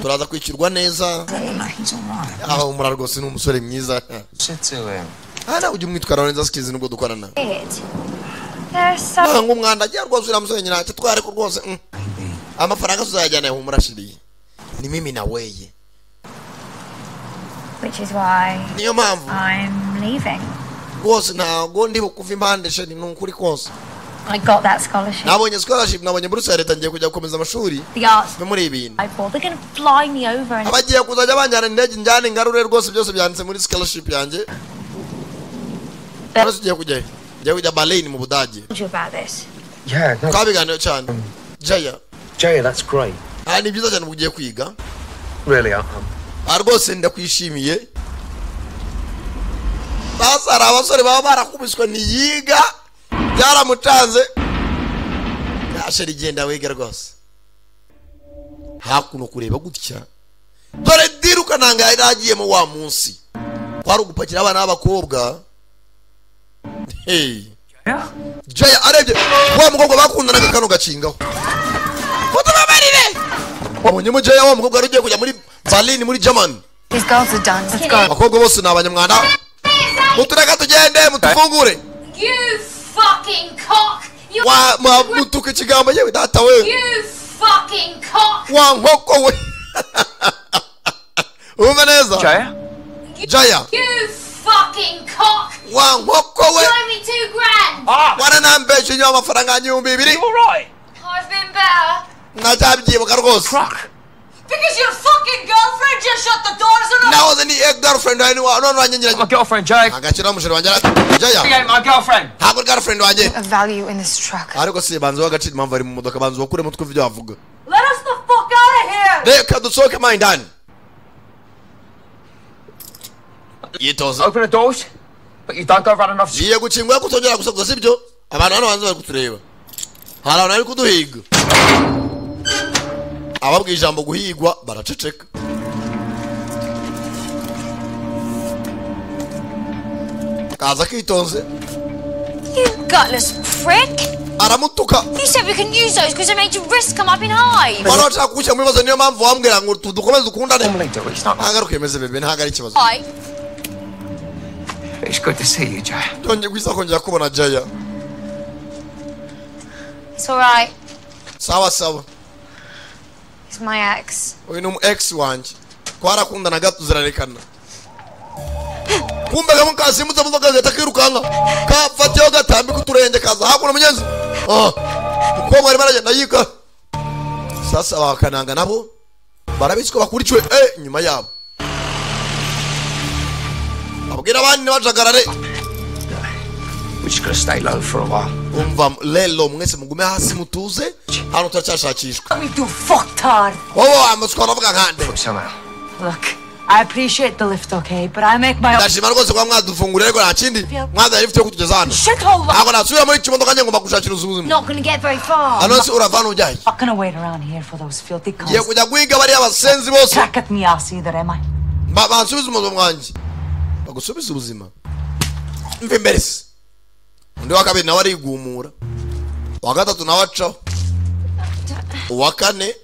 Turaza kwishyurwa neza. Aho umura rwose ni umusore mwiza. Sit to him. Ana ujye umwitwara neza Skeezy nubwo dukorana. Ntabwo umwanda agiye rwose uriya musore nyina tware ko rwose. Amafaranga tuzayajyana humura shiri. Ni mimi na weye. Which is why niyo mpamvu I'm leaving. Rwose ntabwo ndi bukuva impande sheri ni ukuri kose. I got that scholarship. Nabonye scholarship, nabonye buruse ya leta ngiye kujya gukomeza amashuri. The arts. Muri ibintu. They're going to fly me over and abagiye kuzajya banjyana indege njyane ngarure rwose byose byanditse muri scholarship yanjye. Rwose ugiye kujya ngiye kujya Berlin mu Budage. About this. Yeah, no. Twabiganiriye cyane. Jaya. Jaya, that's great. Ah, ni byiza cyane ugiye kwiga. Really, I'm rwose ndakwishimiye. Basa hari abasore baba barakubiswe ntiyiga byaramutanze. Yasheri igenda wiga rwose. Hakuno kureba gutya dore diruka nanga yaragiyemo wa munsi kwari ugupakira abana b'abakobwa. Hey. Jaya arebye wa mukobwa bakundanaga kano gacingaho. Mutubabarire. Wabonye Jaya wa mukobwa rugiye kujya muri Berlin muri Germany. These girls are done. Let's go. Abakobwa bose ni abanyamwanda. Mutureka tugende mutufungure. You fucking cock. You wa mutuka ikigambo yewe data we. You fucking cock. Wa nkoko we. Umva neza. Jaya? Jaya. You fucking cock. Wa nkoko we. You owe me 2 grand. Waranambeshe nyuma amafaranga 2000. All right. I've been better. Nacyabyibuka rwose. Because your fucking girlfriend just shut the doors on us. Nahoze ni girlfriend wanjye none wanjye My girlfriend Jaya. Agakira umusheri wanjye Jaya. My girlfriend. Ntabwo girlfriend wanjye. A value in this truck. Ariko si banzo w'agaciro impamvu ari mu modoka banzo bakuremo twumve ibyo bavuga. Let us the fuck out of here. Reka dusohoke mo indani. Yitoza. Open the doors. But you don't go running off. Giye gukingura kutongera gusakuza sibyo? Abantu hano banze bari kutureba. Hari abantu bari kuduhiga. Ababwiye ijambo guhigwa baraceceka. Kaza kitonze. You gutless prick. Aramutuka. You said we can use those because they made your wrist come up in hives. Wari kushya muri bazo niyo mpamvu wambwira ngo dukomeze dukundane. Nagaruke meze bebe ntago ari ikibazo. It's good to see you, Jaya. Ndongeye gusa kongera kubona Jaya. It's all right. Sawa sawa. He's my ex. Uyu ni umu ex wanjye. Twarakundanaga tuzirarekana. Kumbe kamwe kasimbutse muzoka gahita kirukanka. Kafatiyeho gatambika uturenge kaza hakuno mugenzi. Umukobwa arimo aragenda yika. Sasa bakananga nabo barabizi ko bakurikiwe nyuma yabo. Abwira abandi ntibajagarare. We're just gonna stay low for a while. Umva lelo mwese mugume hasi mutuze hano turacyashakishwa. We do fucktard. Wowe amaswa aravuga nkande. Look, I appreciate the lift, okay, but I make my own. Ndashima rwose kuba mwadufungurira ariko nta kindi mwadari lift yo kutugeza hano. Shithole. Ntabwo nasubira muri iki modoka njye ngomba gushakira ubuzima. Not gonna get very far. Hano se uravana ujyahe? Not gonna wait around here for those filthy cunts. Ngiye kujya guhiga bariya basenzi bose. Back at me ass either, am I? Bansubize ubuzima bwanjye. Bagusubize ubuzima. Mve imbere se. Undi wa kabiri nawe arigumura. Uwa gatatu nawe acaho. Uwa kane.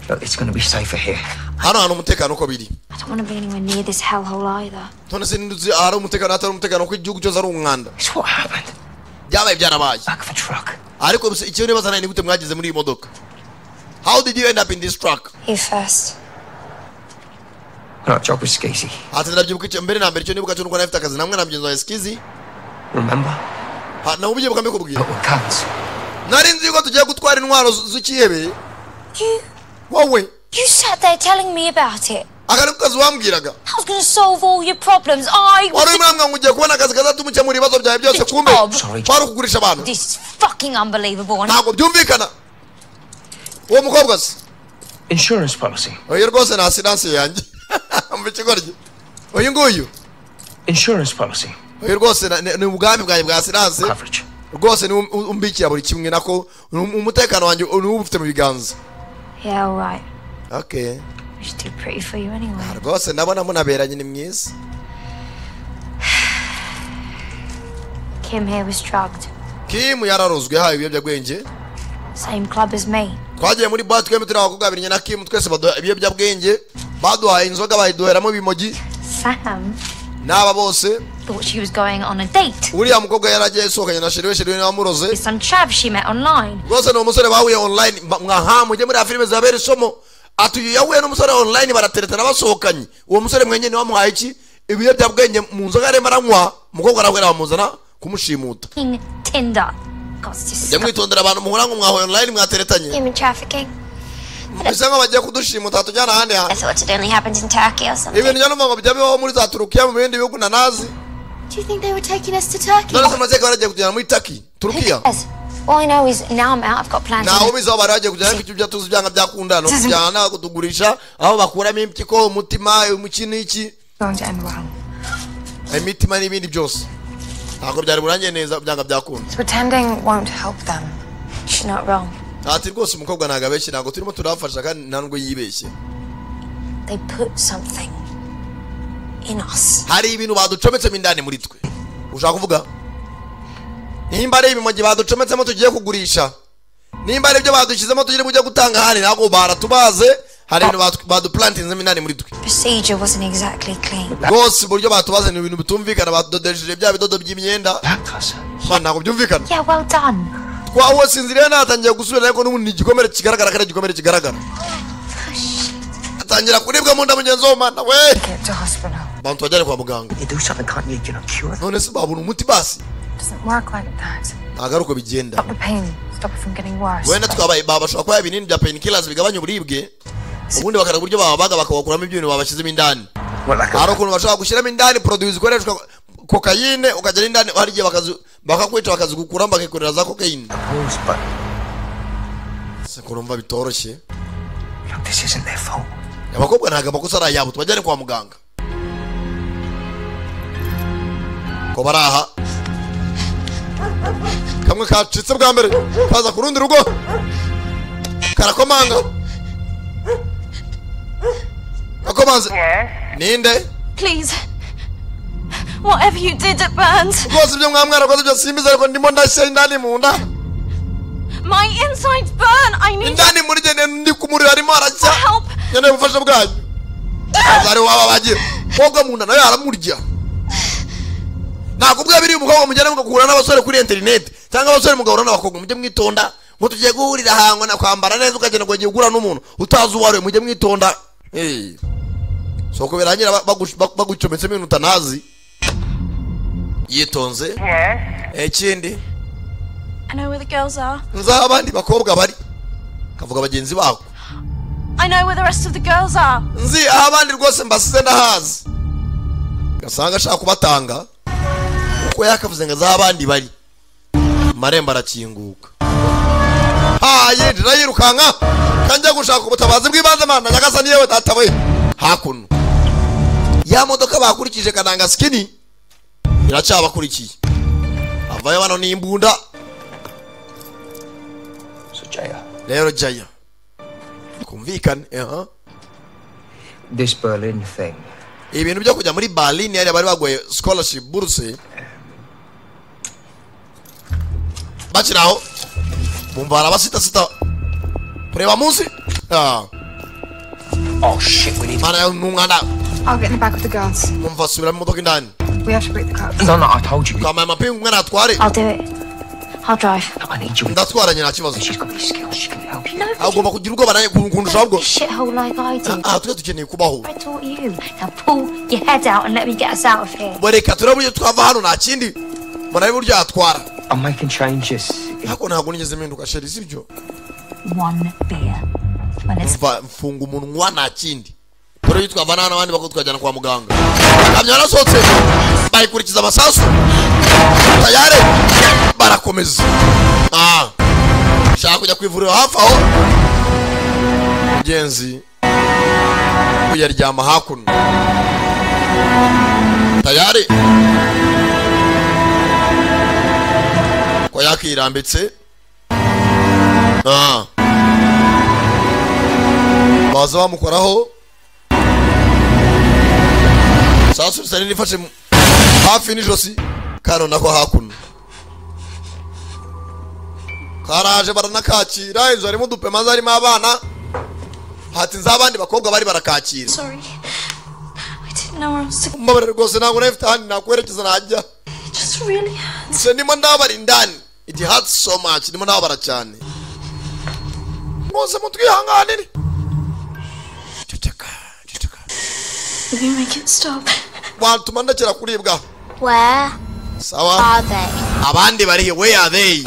Look, it's gonna be safer here. Hano hantu umutekano uko biri. I don't want to be anywhere near this hellhole either. None se nduzi ahari umutekano hatari umutekano kuko igihugu cyose ari umwanda. It's what happened. Byabaye byarabaye. Back of a truck. Ariko icyo nibaza nawe ni gute mwageze muri iyi modoka? How did you end up in this truck? You first. Got a job with Skeezy. Ati ndabyibuka icyo mbere na mbere, icyo nibuka cyo nuko nari mfite akazi namwe na mugenzi wawe Skizi. Remember? Ha, nawe ubyibuka mbikubwira. But with guns. Nari nzi yuko tugiye gutwara intwaro z'ikihebe. You Wowe you sat there telling me about it. Aka niko kazi wambwiraga. I was going to solve all your problems. I was Wari urimo urambwira ngo ugiye kubona akazi kazatuma ukemura ibibazo byawe byose, kumbe kwari ukugurisha abantu. This is fucking unbelievable. And Ntabwo byumvikana. Uwo mukobwa se? Insurance policy. Uyu rwose ni assurance yanjye mu kigoryi uyu nguyu. Insurance policy. Uyu rwose ni ubwami bwanjye bwa assurance rwose, ni umbikira buri kimwe, nako umutekano wanjye ni uba ufite mu biganza. Yeah, all right. Okay. She's too pretty for you anyway. Rwose ndabona munaberanye, ni mwiza. Kim here was drugged. Kim yararozwe, yahawe ibiyobyabwenge. Same club as me. Twagiye muri boîte twembi turi abakobwa babiri, njye na Kim, twese baduha ibiyobyabwenge, baduhaye inzoga bayiduheramo ibimogi. Sam N'aba bose. thought she was going on a date. Uriya mukobwa yari agiye yasohokanye na chéri we, chéri we niwe wamuroze. With some chav she met online. Rwose ni umusore bahuye online. Mwaha mujye muri filime zabera isomo. Ati uyu yahuye n'umusore online, barateretana, basohokanye. Uwo musore mwenye niwe wamuhaye iki? Ibiyobyabwenge mu nzoga arimo aranywa. Umukobwa arahwera, bamuzana kumushimuta. Fucking Tinder. God, it's Mujye disgusting. mwitondera abantu muhura ngo mwahuye online, mwateretanye. Human trafficking. Bisa nkaho bagiye kudushimuta tujyana ahandi hantu. I thought it only happened in Turkey or something. Ibintu njya numva ngo bijya bibaho muri za Turukiya, mu bindi bihugu nanazi. Do you think they were taking us to Turkey? None se murakeka baragiye kujyana muri Taki, Turukiya? Yes. All I know is now I'm out. I've got plans. Ntawe ubizi aho bari bagiye kujyana, ariko ibyo tuzi byanga byakunda ni ukujyana kutugurisha aho bakuramo impyiko, umutima, umuki n'iki. Going to end well. Imitima n'ibindi byose ntabwo byari burangiye neza byanga byakunda. Pretending won't help them. She's not wrong. Ati rwose umukobwa ntabwo abeshye, ntabwo turimo turabafasha kandi nta nubwo yibeshye. They put something in us. Hari ibintu baducometsemo indani muri twe. Ushaka kuvuga nimba ari ibimogi baducometsemo tugiye kugurisha, nimba ari ibyo badushyizemo tugiye kujya gutanga ahandi, ntabwo baratubaze. Hari ibintu baduplantinzemo indani muri twe. Procedure wasn't exactly clean. Rwose uburyo batubaze ni ibintu bitumvikana, badodesheje bya bidodo by'imyenda. Man, ntabwo byumvikana. Yeah, well done. Twahuwe sinziriye, natangiye gusubira, ariko n'ubundi ni igikomere kigaragara, kandi igikomere kigaragara, atangira kuribwa mu nda mugenzi wo. Mana we! Get to hospital. Bantu bajyane kwa muganga. You do something, can't you? You know, cure. None se babona umuti basi? Doesn't work like that. Ntabwo ari uko bigenda. Stop the pain. Stop it from getting worse. Wenda twabaye bashobora kubaha ibinini bya painkillers bigabanya uburibwe, ubundi bakareba uburyo bababaga bakabakuramo ibyo babashyizemo indani. Hari ukuntu bashobora gushyiramo indani produit zikoreshwa kokayine, ukagera indani hari igihe bakakwica, bakazigukuramo, bakikorera za kokayine. Se kurumva bitoroshye. This isn't their fault. Abakobwa ntabwo amakosa ari ayabo, tubajyane kwa muganga. Ko bari aha, kamwe kacitse bwa mbere kaza ku rundi rugo, karakomanga. Akomanze, ninde? Please. Whatever you did, it burns. Rwose ibyo mwaba mwarakoze byose simbizi, ariko ndimo ndashya indani mu nda. My insides burn. I need Indani muri jye ndi ku muriro, arimo arashya, nkeneye ubufasha bwanyu. Ari waba bagiye koga mu nda nawe aramurya. Nakubwiye biri umukobwa mugenda mugahura n'abasore kuri interineti, cyangwa abasore mugahura n'abakobwa, mujye mwitonda. Ngo tugiye guhurira ahantu na kwambara neza, ukagenda ngo ugiye guhura n'umuntu utazi uwo ari we. Mujye mwitonda. Eh. Soko birangira bagucometsemo ibintu utanazi. Yitonze. Ikindi, I know where the girls are. Nzi aho abandi bakobwa bari, kavuga bagenzi bako. I know where the rest of the girls are. Nzi aho abandi rwose mbasize, ndahazi. Gasanga ashaka kubatanga uko yakavuze ngo azi aho abandi bari. Amarembo arakinguka, ha, yinjira yirukanka, kanjya gushaka ubutabazi bw'ibanze. Mana nyagasani, yewe data we! Hakuno ya modoka bakurikije kananga sikini iracyabakurikiye, avayo bano n'imbunda. So Jaya, Rero Jaya, kumvikane, aha. this Berlin thing. Ibintu byo kujya muri Berlin yari bari bagoye scholarship, buruse, bakiri aho bumva harabasitasita kureba munsi. Ah. Oh shit, we need. Mana yawe, ni umwanda. I'll get in the back with the girls. Umva, subira mu modoka indani. We have to break the cups. No, no, I told you. Twambaye amapingu, umwana atware. I'll do it. I'll drive. I need you. Ndatwaranye, nta kibazo. She's got these skills. She can help you. No, Agomba kugira ubwoba nanjye kundusha ahubwo. shithole like I did. Ah, twe dukeneye kubaho. I taught you. Now pull your head out and let me get us out of here. Bo reka turebe uburyo twava hano, nta kindi mbona uburyo yatwara. I'm making changes. Ariko ntabwo nigeze mpinduka, chérie, sibyo? One beer. When it's Mva, mfunga umunwa, nta kindi. Dore iyo twavana hano abandi bako twajyana kwa muganga. Kamyo yarasohotse, bayikurikiza amasasu tayari, barakomeza. Ah, shaka kujya ku ivuriro hafi aho. Mugenzi uyaryama hakuno tayari ko yakirambitse. Ah, baza bamukoraho sasu risa nirifashe hafi n'ijosi. Kano nako hakuno karaje, baranakakira. Inzu harimo udupema, harimo abana, hatinze abandi bakobwa bari barakakira. Sorry. I didn't know where else to Mbabarira rwose, ntabwo nari mfite ahandi nakwerekeza najya. It just really hurts. Se ndimo ndabara indani. It hurts so much, ndimo ndabara cyane rwose, mutwihanganire. Will you make it stop? Watuma ndakira kuribwa? Where Sawa. are they? Abandi bari he? Where are they?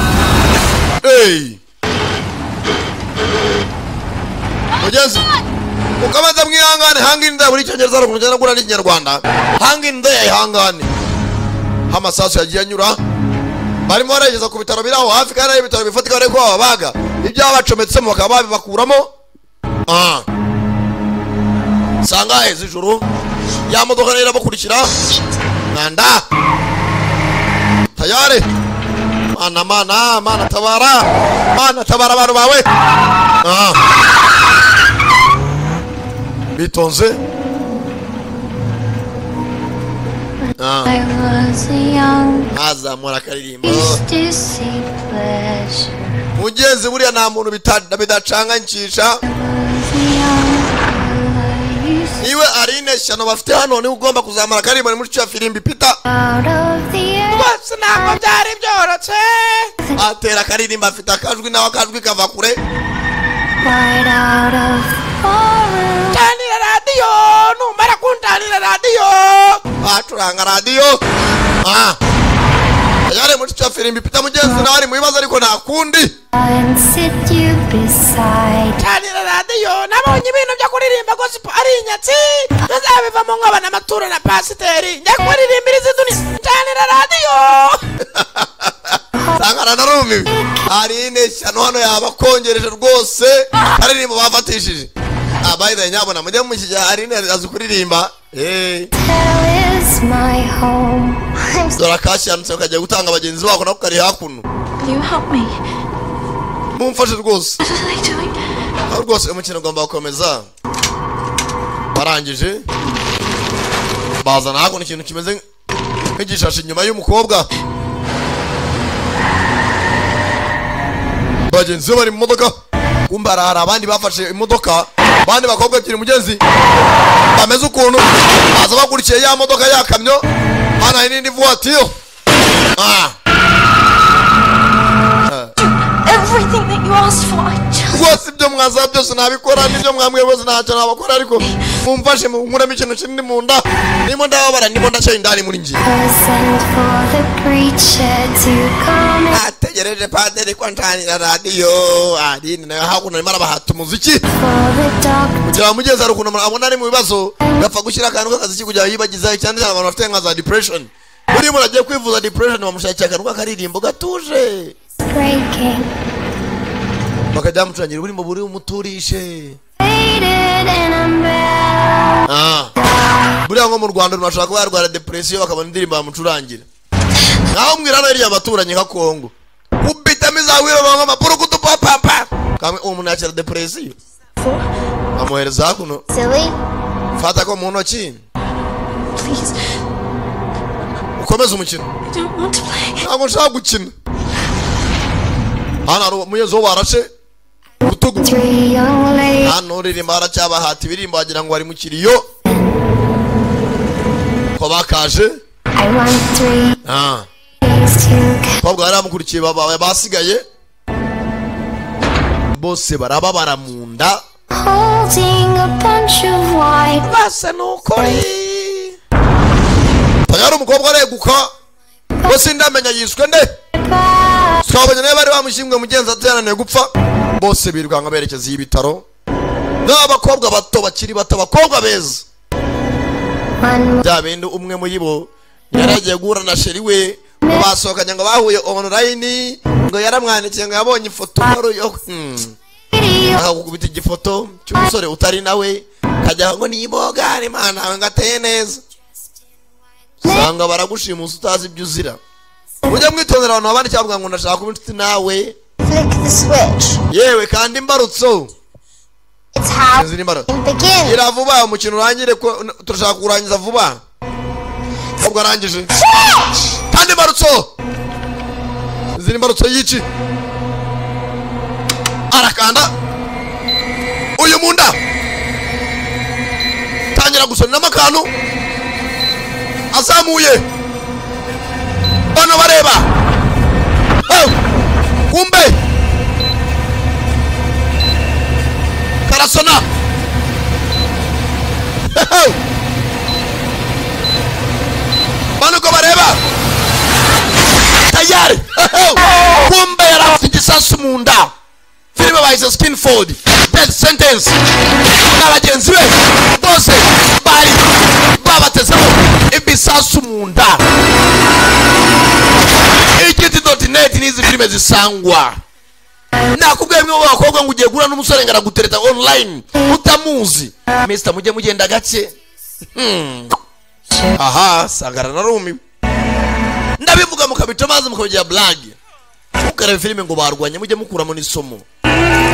Hey, mugenzi, ukabanza mwihangane. Hang in there. Buri cyongereza hari ukuntu ugenda n'ikinyarwanda. Hang in there, ihangane. Amasasu yagiye anyura, barimo barageza ku bitaro biri aho hafi, kandi ari ibitaro bifatika bari ko babaga ibyo bacometsemo bakaba babibakuramo. Ah, sangahe z'ijoro, ya modoka nayo irabakurikira. Mwanda tayari. Mana, mana, mana, tabara, mana, tabara abantu bawe. Ah, bitonze. Ah. I was a young Azamura akaririmbo. used to see pleasure. Mugenzi, buriya nta muntu bidacanganisha. Was a young girl I used Niwe Arine shyano bafite hano, niwe ugomba kuzamura akaririmbo, ni muri cya firimbi pita. out of the earth. Rwose ntabwo byari byorotse. Atera akaririmbo, afite akajwi nawe, akajwi kava kure. Right out of the forest. Canira radiyo, numara kuncanira radiyo. Acuranga radiyo. Ah, yari muri cya firimbi pita. Mugenzi nawe ari mu bibazo, ariko nta kundi. And sit you beside. Canira radiyo. Nabonye ibintu byo kuririmba gospel ari inyatsi, ntazabivamo nkabana amaturo na pasiteri, njya kuririmbira izi duni. Canira radiyo. Sangana narumiwe. Hari ishyano hano, yabakongereje rwose aririmbo bafatishije. Ah, by the way, nyabona mujye mushyigikira Aline, azi kuririmba. Eh. Hell is my home. I'm Dore akashyanutse kajya gutanga bagenzi bako, nako kari hakuno. Will you help me? Mumfashe rwose. What are they doing? Aho rwose umukino ugomba gukomeza. Barangije bazana hakuno ikintu kimeze nk'igishashi inyuma y'umukobwa. Bagenzi be bari mu modoka, kumbe hari abandi bafashe imodoka, abandi bakobwa ebyiri, mugenzi, bameze ukuntu baza bakurikiye ya modoka ya kamyo. Hano hari n'indi voiture. Ah. Everything that you asked for, I just. Rwose ibyo mwazaba byose nabikora, n'ibyo mwambwiye byose ntacyo nabakora, ariko mumfashe munkuremo ikintu kinini mu nda, ndimo ndababara, ndimo ndacya indani muri njye. Send for the preacher to come and Ategereje padiri ko ncanira radiyo. Aline nayo hakuno arimo arabahata umuziki for the doctor. Kugira ngo mugeze hari ukuntu abona ari mu bibazo, gapfa gushyira akantu k'akaziki kugira ngo yibagize, cyane cyane abantu bafite nka za depression. Buriya umuntu agiye kwivuza depression, bamushakira akantu k'akaririmbo gatuje, Breaking. Bakajya bamucurangira uburimbo buri umuturishe. Faded and I'm bound. Ah. Buriya nko mu Rwanda umuntu ashobora kuba yarwara depression, bakabona indirimbo bamucurangira. Naho mbwira hano hirya abaturanyi nka Kongo, kubitamo izawiro banywa amapurukutu papapa kamwe, uwo muntu yakira depression. Amuhereza hakuno. Silly. Fata ko mu ntoki. Please, Ukomeze umukino. I don't want to play. Ntabwo nshaka gukina. Hano hari umuyezo wo barashe urutugu. Three young ladies. Hano uririmba haracyabahata ibirimbo, wagira ngo bari mu kiriyo ko bakaje. I want three Ah. Abakobwa bari bamukurikiye basigaye bose barababara mu nda. Basa n'ukuri tayari umukobwa areguka bose ndamenya yiswe nde twabonye nawe bari bamushyinguye mugenzi aterananiye gupfa bose birukanka berekeza ibitaro. N'abakobwa bato bakiri bato, abakobwa beza bya bindi umwe muri bo yaragiye guhura na sheri we basohokanye ngo bahuye online ngo yaramwandikiye ngo yabonye ifoto akagukubita igifoto cy'umusore utari nawe kajya ngo nibogare mana ngo ateye neza usanga baragushimusa utazi ibyo uzira. Ujya mwitondera abantu abandi cyangwa ngo ndashaka kuba inshuti nawe. Yewe kandi imbarutso ira vuba umukino urangire ko turashaka kurangiza vuba. Ubwo arangije kandi imbarutso ziri imbarutso yici arakanda uyu munda tangira gusona n'amakanu azamuye bano bareba kumbe karasona bano ko bareba tayari kumbe yarafite igisasu mu nda. Filime bayise Skinfold Death Sentence n'abagenzi be bose bari babatezemo ibisasu mu nda. Igiti.net n'izi filime zisangwa nakubwiye mwe bakobwa ngo ugiye gura n'umusore ngara gutereta online utamuzi Mr mujye mugenda gake. Aha sagara narumiwe ndabivuga mukabica amazi mukabigira blague mukareba filime ngo barwanye mujye mukuramo n'isomo.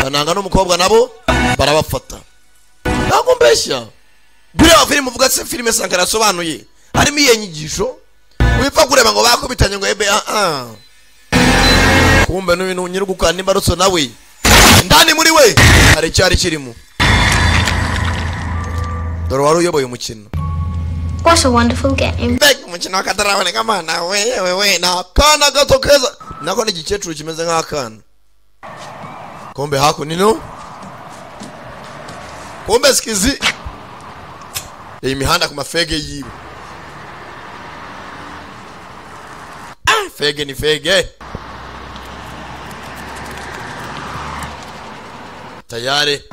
Kananga n'umukobwa nabo barabafata ntabwo mbeshya bireba filime uvuga se filime Sankara asobanuye harimo iye nyigisho wipfa kureba ngo bakubitanye ngo ebe kumbe n'ibintu nyirugukana imbarutso nawe ndani muri we hari cyari kirimo. Dore wari uyoboye umukino. What a wonderful game. Mbega umukino w'akataraboneka mana we we we na kana gato keza nako n'igikecuru kimeze nk'akana. Kumbe hakuno kumbe skizi iyi mihanda ku mafege yiwe. Fege ni fege tayari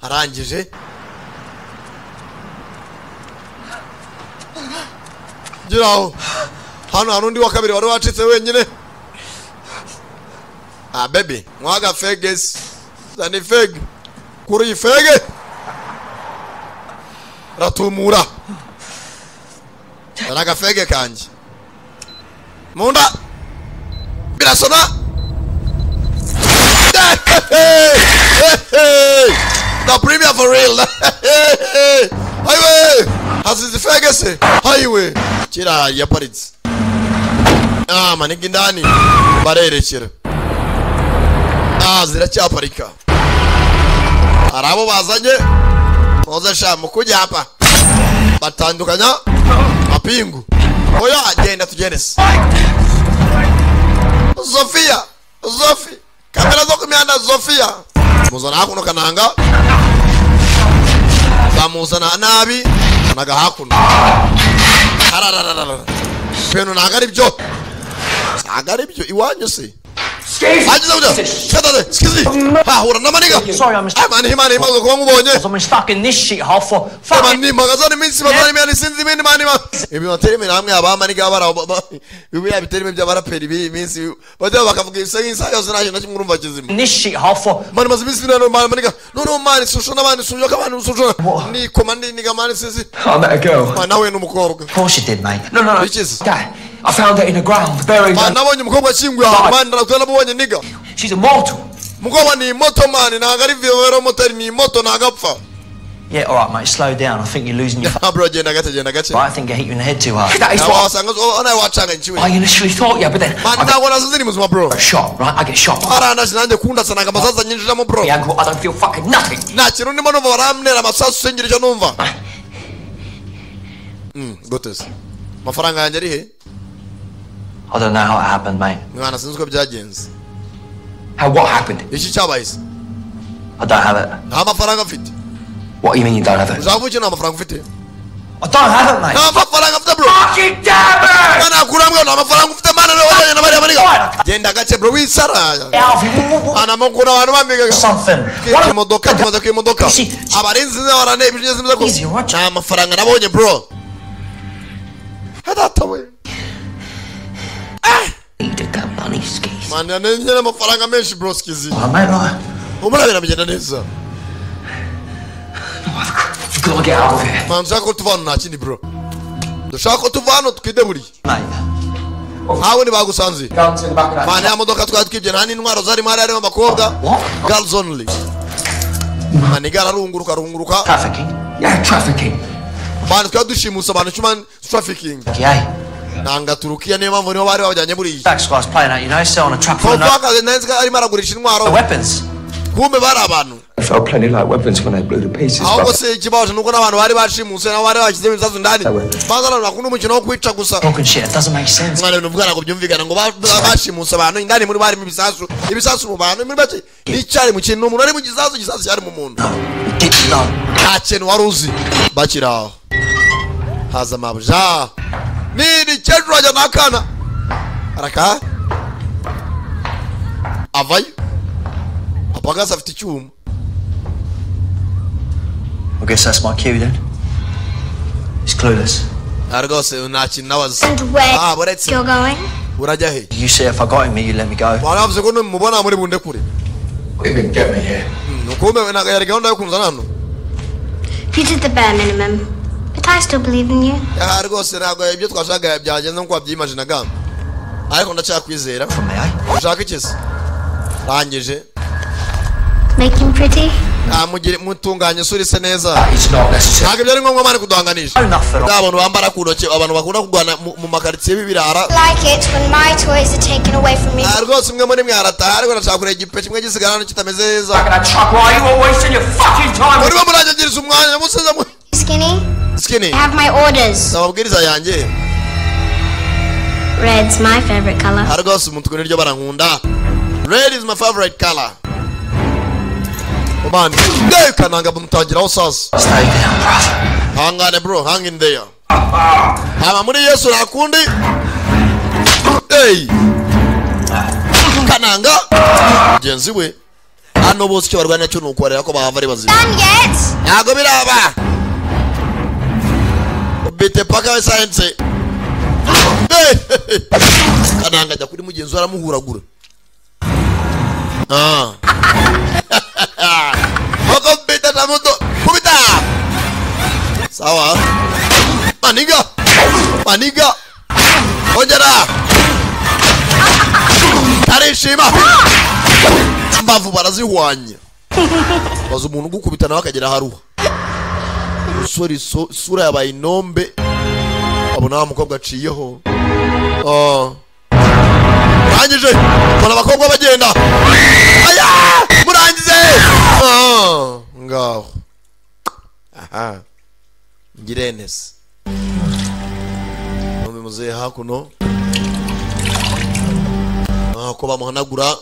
arangije giraho hano hari undi wa kabiri wari wacitse wenyine. Ah baby mwaga feges zani fege kuri fege ratumura naraga fege kanje munda birasona. The premier for real. Highway hasize fege se highway kira yaparitse maniga indani barerekera ziracyaparika arabo bazanye muze sha mukujya hapa batandukanya mapingu oya genda tugende se Sofia Sofi kamera zo kumyanda Sofia muzana hakuno kananga bamuzana nabi naga hakuno harararara bino naga ari byo naga ari byo iwanyu se hahura n'amaniga mani imaze kuba nkubonye ibi baterime namwe abamaniga biriya biterime by'abaraperi b'iyi minsi bajya bakavuga ibisa nk'isaha yose nta kintu na kimwe urumva kizima mani maze iminsi nano maniga noneho mani susho n'abandi susho akabandi susho nikoma ndiniga mani sinzi nawe n'umukobwa Bikize. I found her in the ground, buried. Man, nabonye umukobwa ashyinguye ahantu man naramubonye niga. She's immortal. Umukobwa ni moto man ntabwo ari vero motari ni moto ntabwo apfa. Yeah, all right, mate. Slow down. I think you're losing your. Bro, genda gake genda gake. Right, I think I hit you in the head too hard. That is what I initially thought, yeah, but then. Man, ntabwo nasinze ni muzima bro. Shot, right? I get shot. Arandashe nanjye kundasa nanga amasasu anyinjiramo bro. The ankle, I don't feel fucking nothing. Nta kintu ndimo numva barantera amasasu singira icyo numva. Gute se? Amafaranga yanjye ari he? I don't know how it happened, mate. Mwana, sinzi uko byagenze. How what happened? Iki cyabaye se? I don't have it. Nta mafaranga mfite. What do you mean you don't have it? Uzavuga iki, nta mafaranga ufite? I don't have it, mate. Nta mafaranga mfite, bro. Fucking damn it! Mwana, kurambwa nta mafaranga ufite, mana, niwe wajyanye na bariya maniga. Genda gake, bro, wisara. Ana mukura abantu bambiga. Something. Imodoka, tumaze ku imodoka. Abarinzi barane ibyo zimeze ko. Nta mafaranga nabonye, bro. Hadata we. Mwana, nenye amafaranga menshi, bro, skizi. Umurabira bigenda neza. Gotta get out of here. Man, nshaka ko tuva hano, nta kindi, bro. Dushaka ko tuva hano twideburiye. Nkawe ntibagusanze. Man, ya modoka twari twibye nta n'intwaro zarimo, hari harimo abakobwa. Girls only. Man, igare arunguruka arunguruka. Trafficking? Yeah, trafficking. Man, twari dushimusa abantu, human trafficking. Yeah. Nanga Turukiya, niyo mpamvu niho bari babajyanye buriya. That guy's playing out, selling a truck full of Ko twakaze nzi ko arimo aragurisha intwaro. weapons. Kumbe bari abantu. I felt plenty like weapons when they blew to pieces. Ahubwo se ikibazo nuko n'abantu bari bashimuse nabo bari bashyizemo ibisasu ndani, baza abantu bakunda umukino wo kwica gusa. Talking shit, it doesn't make sense. Mwana, ibintu uvuga ntabwo byumvikana, ngo bashimuse abantu, indani muri barimo ibisasu, ibisasu mu bantu, muri make n'icyari mu kintu, umuntu ari mu gisasu, igisasu cyari mu muntu. Nta kintu wari uzi. Bakiri aho haza mabuja nini kecuru ajya n'akana araka avayo apagasi afite icyuma. I guess that's my cue then. He's clueless. Ah, rwose nta kintu nabaze. And where Ah, buretse. you're going? Urajya he? You say if I got him, you let me go. Waravuze ko numubona muri bundekure. Even get me here. Nukumbe ntabwo yari gahunda yo kunzana hano. You did the bare minimum. But I still believe in you. Ya, rwose ntabwo ibyo twashakaga byagenze nk'uko wabyimajinaga, ariko ndacyakwizera. Ushaka iki se? Rangije. Make him pretty. Mugire mutunganye isura ise neza. Ntabwo ibyo ari ngombwa, man, kuduhanganisha. Nta bantu bambara ku ntoki, abantu bakunda kurwana mu makaritsiye b'ibirara. Like it when my toys are taken away from me. Ah, rwose umwe muri mwe arataha, ariko ndashaka kureba igipe kimwe gisigara hano kitameze neza. Murimo muranyangiriza umwanya musize mu Skinny, Skinny. I have my orders. Amabwiriza yanjye. Red's my favorite color. Ah, rwose umutuku niryo barankunda. Red is my favorite color. Man, kananga bamutangiraho sasa. Stay down, bro. Hangane, bro, hang in there. Hama muri Yesu nakundi. Hey. Kananga mugenzi we hano bose icyo barwanira cyo nuko ko bahava ari bazima. Done yet? Ntago biraba. Bite paka science. Hey. Kananga ajya kuri mugenzi we aramuhuragura. Ah. Kubita na moto, kubita. Sawa. Maniga. Maniga. Ongera. Arishima. Mbavu barazihwanya. Baza umuntu gukubita nawe akagera haruha. Usore isura yabaye inombe. Abona wa mukobwa aciyeho. Ah. Murangije. Mbona abakobwa bagenda. Aya! Murangize! Ah, ngaho. Aha. Ngirenese. Mbe muzehe hakuno. Ah, ko bamuhanagura.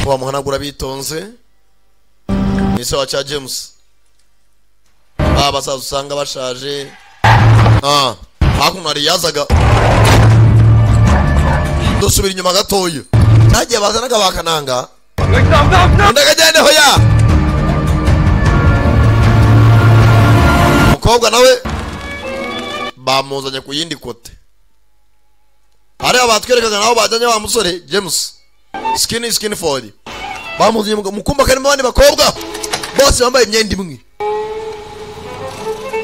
Ko bamuhanagura bitonze. Ni se wa cha James. Abasaza usanga bashaje. Ah, hakuno hari yazaga. Dusubira inyuma gatoya. Nagiye bazanaga bakananga. Ndagajyane hoya. Umukobwa nawe bamuzanye ku yindi kote. Hari abatwerekaga nabo bajyanye wa musore James. Skinny Skinford. Bamuzanye mu kumba karimo abandi bakobwa bose bambaye imyenda imwe.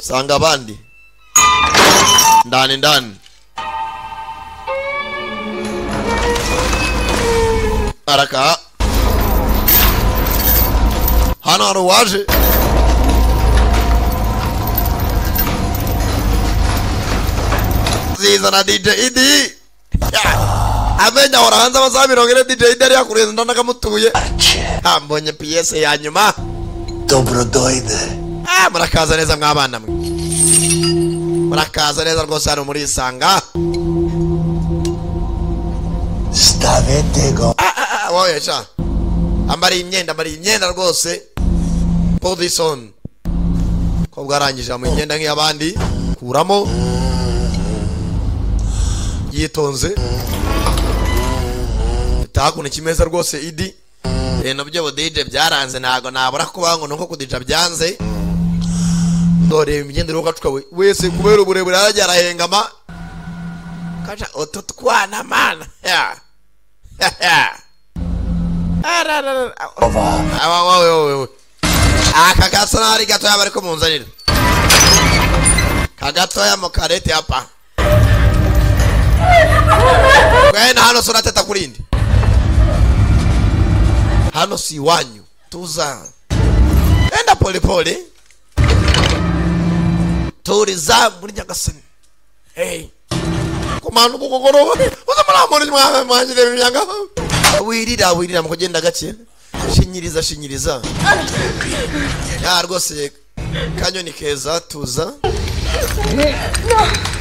Sanga abandi ndani ndani. Araka hano hari uwaje. Ziza na DJ Idi. Amenyo ahora hanze amasaha 40. DJ Deri yakurenza ndanamutuye. Mbonye piyese ya nyuma. Dobrodoide. Murakaza neza mwabana mwe. Murakaza neza rwose hano muri isanga. Stavete. Wowe sha. Ambari imyenda rwose. Put this on. Ko bwarangije mu imyenda nk'iyabandi kuramo. Yitonze. Takuno kimeza rwose idi. Ibintu byo DJ byaranze ntago nabura kuba ngo nuko kudija byanze. Dore imyenda rugacuka we wese kubera uburebure arajya arahengama. Kaja oto twana mana. Aka gasa nari gatoya bariko munzanira. Kagatoya mu karete hapa. Kwena hano sorateta kurindi. Hano si wanyu. Tuza. Enda pole pole. Turiza muri Nyagasani. Hey. Komanu kukogoroba. Uza muramuri mwanje imyanga. Wirira mu kugenda gake. Shinyiriza. Ya rwose kanyoni keza tuza.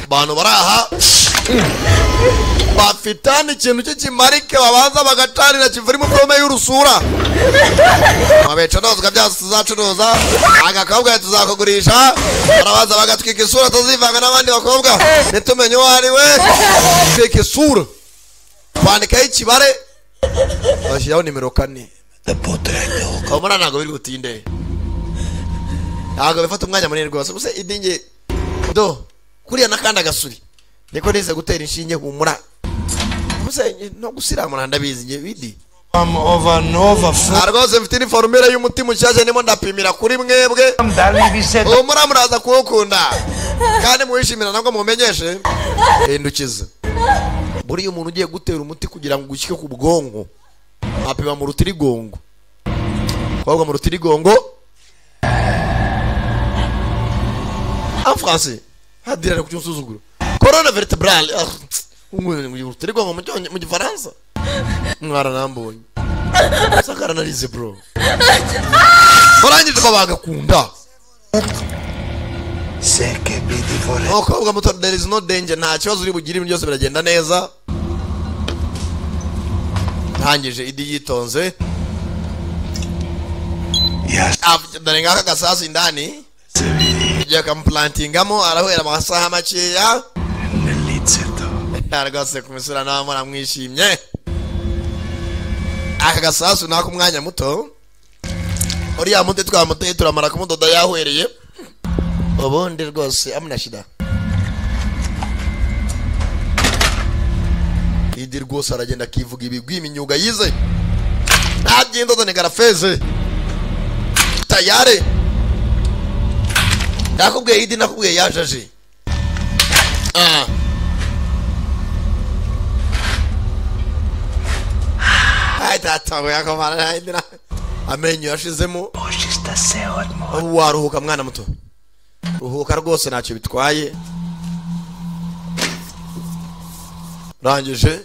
Bantu baraha bafitana ikintu cy'ikimarike babanza bagacanira kiva mu forme y'urusura. Mabeca nozwa byose tuzacuruza agakobwa tuzakugurisha. Barabanza bagatwika isura tuzivanga n'abandi bakobwa nitumenye uwo ari we. Twika isura kwandikaho ikibare bashyiraho nimero 4. Komora ntabwo biri butinde, ntabwo bifata umwanya munini rwose. Gusa idinge do kuriya nakanda gasuri niko nize gutera inshinge humura. Gusa no gusiramura ndabizi nge bidi. Rwose mfite ni formule y'umutima ushaje ndimo ndapimira kuri mwebwe. Humura muraza kuwukunda kandi muwishimira nabwo mumenyeshe. Hindukiza. Buriya umuntu ugiye gutera umuti kugira ngo gushyike ku bwonko apima mu rutirigongo. Kwabwa mu rutirigongo en français hadira ku cyusuzuguro corona vertebrale. Urutirigongo mu gifaransa mwara nambonye sakara narize bro. Barangije bagakunda. Okobwa muto, there is no danger, nta kibazo uri bugire, ibintu byose biragenda neza. Ntangije idi yitonze. Dore ngaka gasasu indani. Igiye kamplantingamo arahera amasaha makeya. Rwose kumisura nawe muramwishimye. Aka gasasu nako umwanya muto. Uriya muti twamuteye turamara kumudoda yahwereye. Ubundi rwose amna shida. Idi rwose aragenda akivuga ibigwi iminyuga yize. Ntabyindodo ni garafeze. Tayare. Nakubwiye idi nakubwiye yajaje. Ai tata we akomara indira. Amenyo yashizemo. Waruhuka mwana muto. Ruhuka rwose ntacyo bitwaye. Rangije.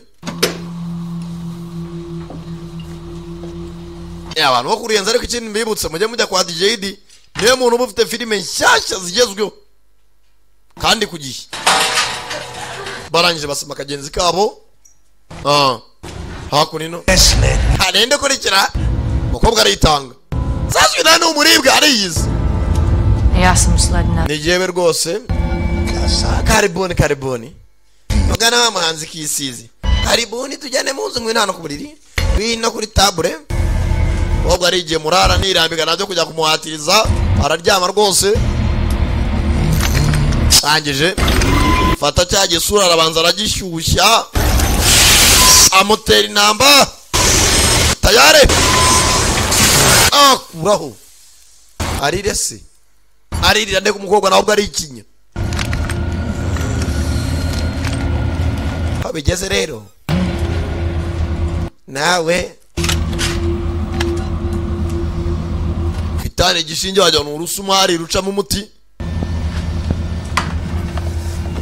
Abantu bo kurenza ariko ikindi mbibutse mujye mujya kwa DJ D niwe muntu uba ufite filime nshyashya zigezweho kandi ku gihe. Barangije basoma kagenzi kabo. Hakuno harende kurikira umukobwa aritanga. Saswe nani umuribwa ariyizi. Ni jewe rwose. Kariboni kariboni. Mugana wa muhanzi kisizi. Kariboni tujyane mu nzu ngwino ku buriri. Ngwino kuri table. Wabwo arigiye murara nirambika nabyo kujya kumuhatiriza araryama rwose. Sangije fata cya gisura arabanza aragishyushya amutera inamba tayare akuraho arire se aririra ndeko umukobwa nawe ubwo ari ikinya. Abigeze rero nawe fitane igishinge wajya ni urusumari rucamo umuti.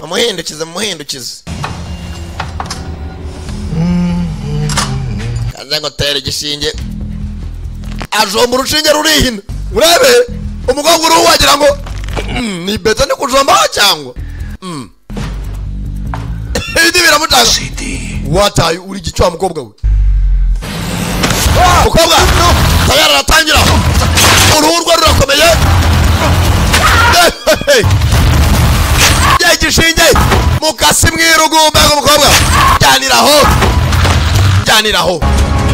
Amuhindukize amuhindukize. Kanze ngo tere igishinge. Ajomba urushinge rurihina. Urebe umukobwa uri wagira ngo ni beta ni kujomba cyangwa. Ibi biramutanga. Wataye uri gicwa mukobwa we. Mukobwa tayari aratangira. Uruhu rwe rurakomeye. Igishinge mukasi mwirugumba ngo mukobwa. Jyaniraho. Jyaniraho.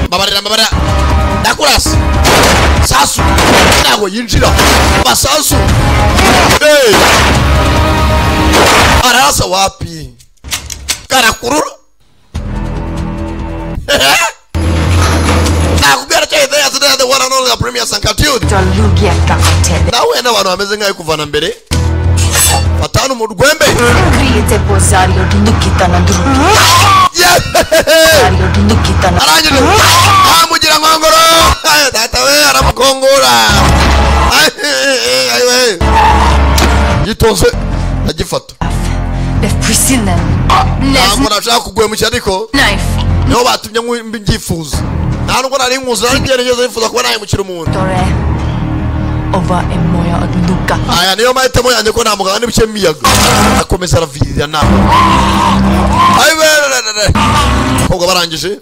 Babarira babarira. Ndakurasa. Sasu. Ntago yinjira. Basasu. Hey. Arasa wapi? Karakurura. Nakubwira cyane the one and only Premier Sankatute. Nawe n'abantu bameze nkayo kuvana mbere. Fatanu mu rwembe. Arangije. Amugira nkongoro. Data we aramukongora. Yitonze agifata. Ntabwo nashaka kugwemukira ariko niho batumye mbyifuza. Nta nubwo nari nkuzi nari ngerageza nifuza kuba nahemukira umuntu. Aya niyo mahitamo yanjye ko nta muganga n'ibice miyaga. Akomeza aravirira nawe. Abakobwa barangije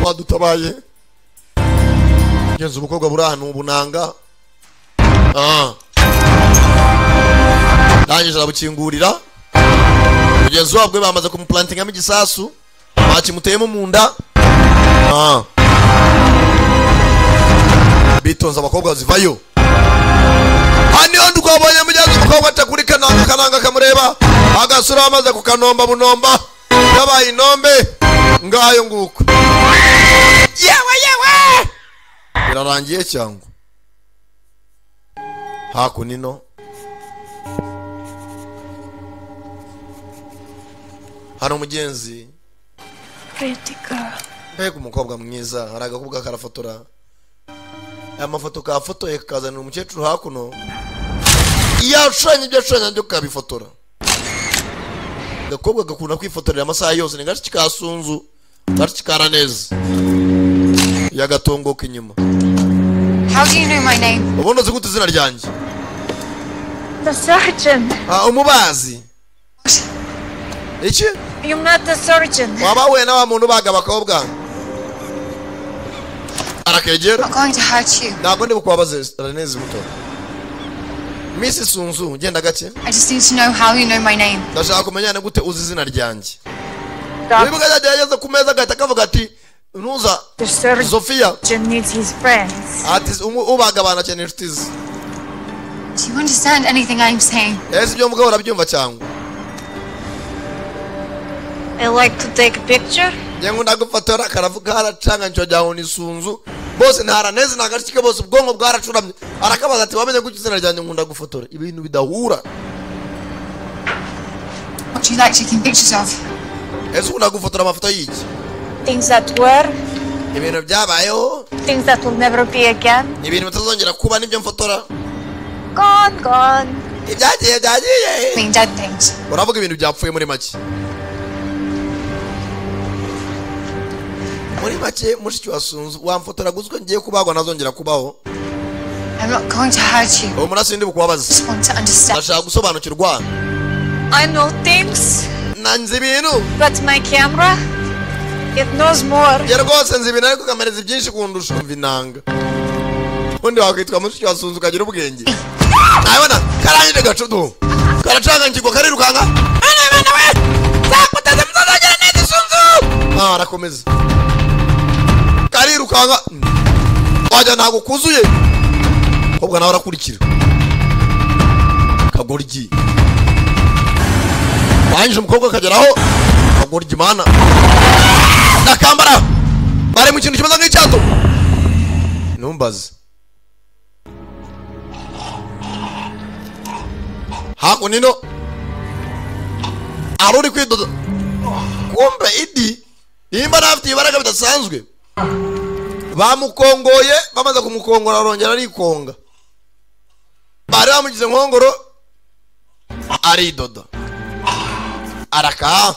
wadutabaye. Genza umukobwa buri ahantu ubunanga. Ndangije arabukingurira. Mugenzi wabwe bamaze kumuplantingamo igisasu bakimuteyemo mu nda. Bitonze abakobwa zivayo. Hano ndukabonye mugenzi umukobwa atakuri kananga kananga kamureba agasura amaze kukanomba bunomba yabaye inombe ngayo nguko. Yewe yewe birarangiye cyangwa hakunino hano mugenzi. Pretty girl. Mbega umukobwa mwiza hari agakobwa karafotora. Aya mafoto kafotoye kazanira umukecuru hakuno. Yashushanya ibyo ashushanya byo kabifotora. Agakobwa gakunda kwifotorera amasaha yose ni gace kasunzu, gace karaneza. Yagatongoka inyuma. How do you know my name? Ubundi uzi gute izina ryanjye? The surgeon. Umubazi. Iki? You met the surgeon. Waba we na wa muntu baga bakobwa. Arakegera. I'm going to hurt you. Ntabwo ndi bukubabaze Ranezi muto. Miss Sunzu ngenda gake. I just need to know how you know my name. Ndashaka kumenya ne gute uzi izina ryanjye. Wibuka yagerageza ku meza agahita akavuga ati ntuza Sofia needs his friends. Ati ubaga abana cyane inshuti ze. Do you understand anything I'm saying? Ese ibyo mvuga urabyumva cyangwa? I like to take a picture. Nyengo ndagufotora karavuga haracanga ncyo jyaho ni Sunzu. Bose ntaraneze nagashike bose ubwonko bwaracuramye. Arakabaza ati wamenye gute izina ryanjye nkunda gufotora ibintu bidahura. What do you like taking pictures of? Ese ukunda gufotora amafoto y'iki? Things that were. Ibintu byabayeho. Things that will never be again. Ibintu bitazongera kuba nibyo mfotora. Gone, gone. Ibyagiye byagiye. I mean dead things. Uravuga ibintu byapfuye muri make. Muri make mushiki wa Sunzu wamfotora guzwe ngiye kubagwa nazongera kubaho. I'm not going to hurt you. Uwo murasi ndi bukubabaza. Just want to understand. Ndashaka gusobanukirwa. I know things. Nanzi ibintu. But my camera it knows more. Ye rwose nzi ibintu ariko kamera byinshi kundusha umva inanga. Undi wakwitwa mushiki wa Sunzu ukagira ubwenge. Nabona karangije gacudu. Karacanga ngiko karirukanga. Bana bana we. Zakutaza muzazagera neza Sunzu. Arakomeza. Karirukanga. Wajya ntago kuzuye. Kobwa nawe arakurikira. Kagoryi. Wanje umukobwa akageraho kagoryi mana. Nakambara. Bare mu kintu kimeze nk'icyato. Numbaze. Hakunino. Aruri kwidoda. Kumbe idi nimba nafite ibaraga bidasanzwe. Bamukongoye bamaze kumukongora arongera arikonga. Bari bamugize nkongoro aridoda. Araka.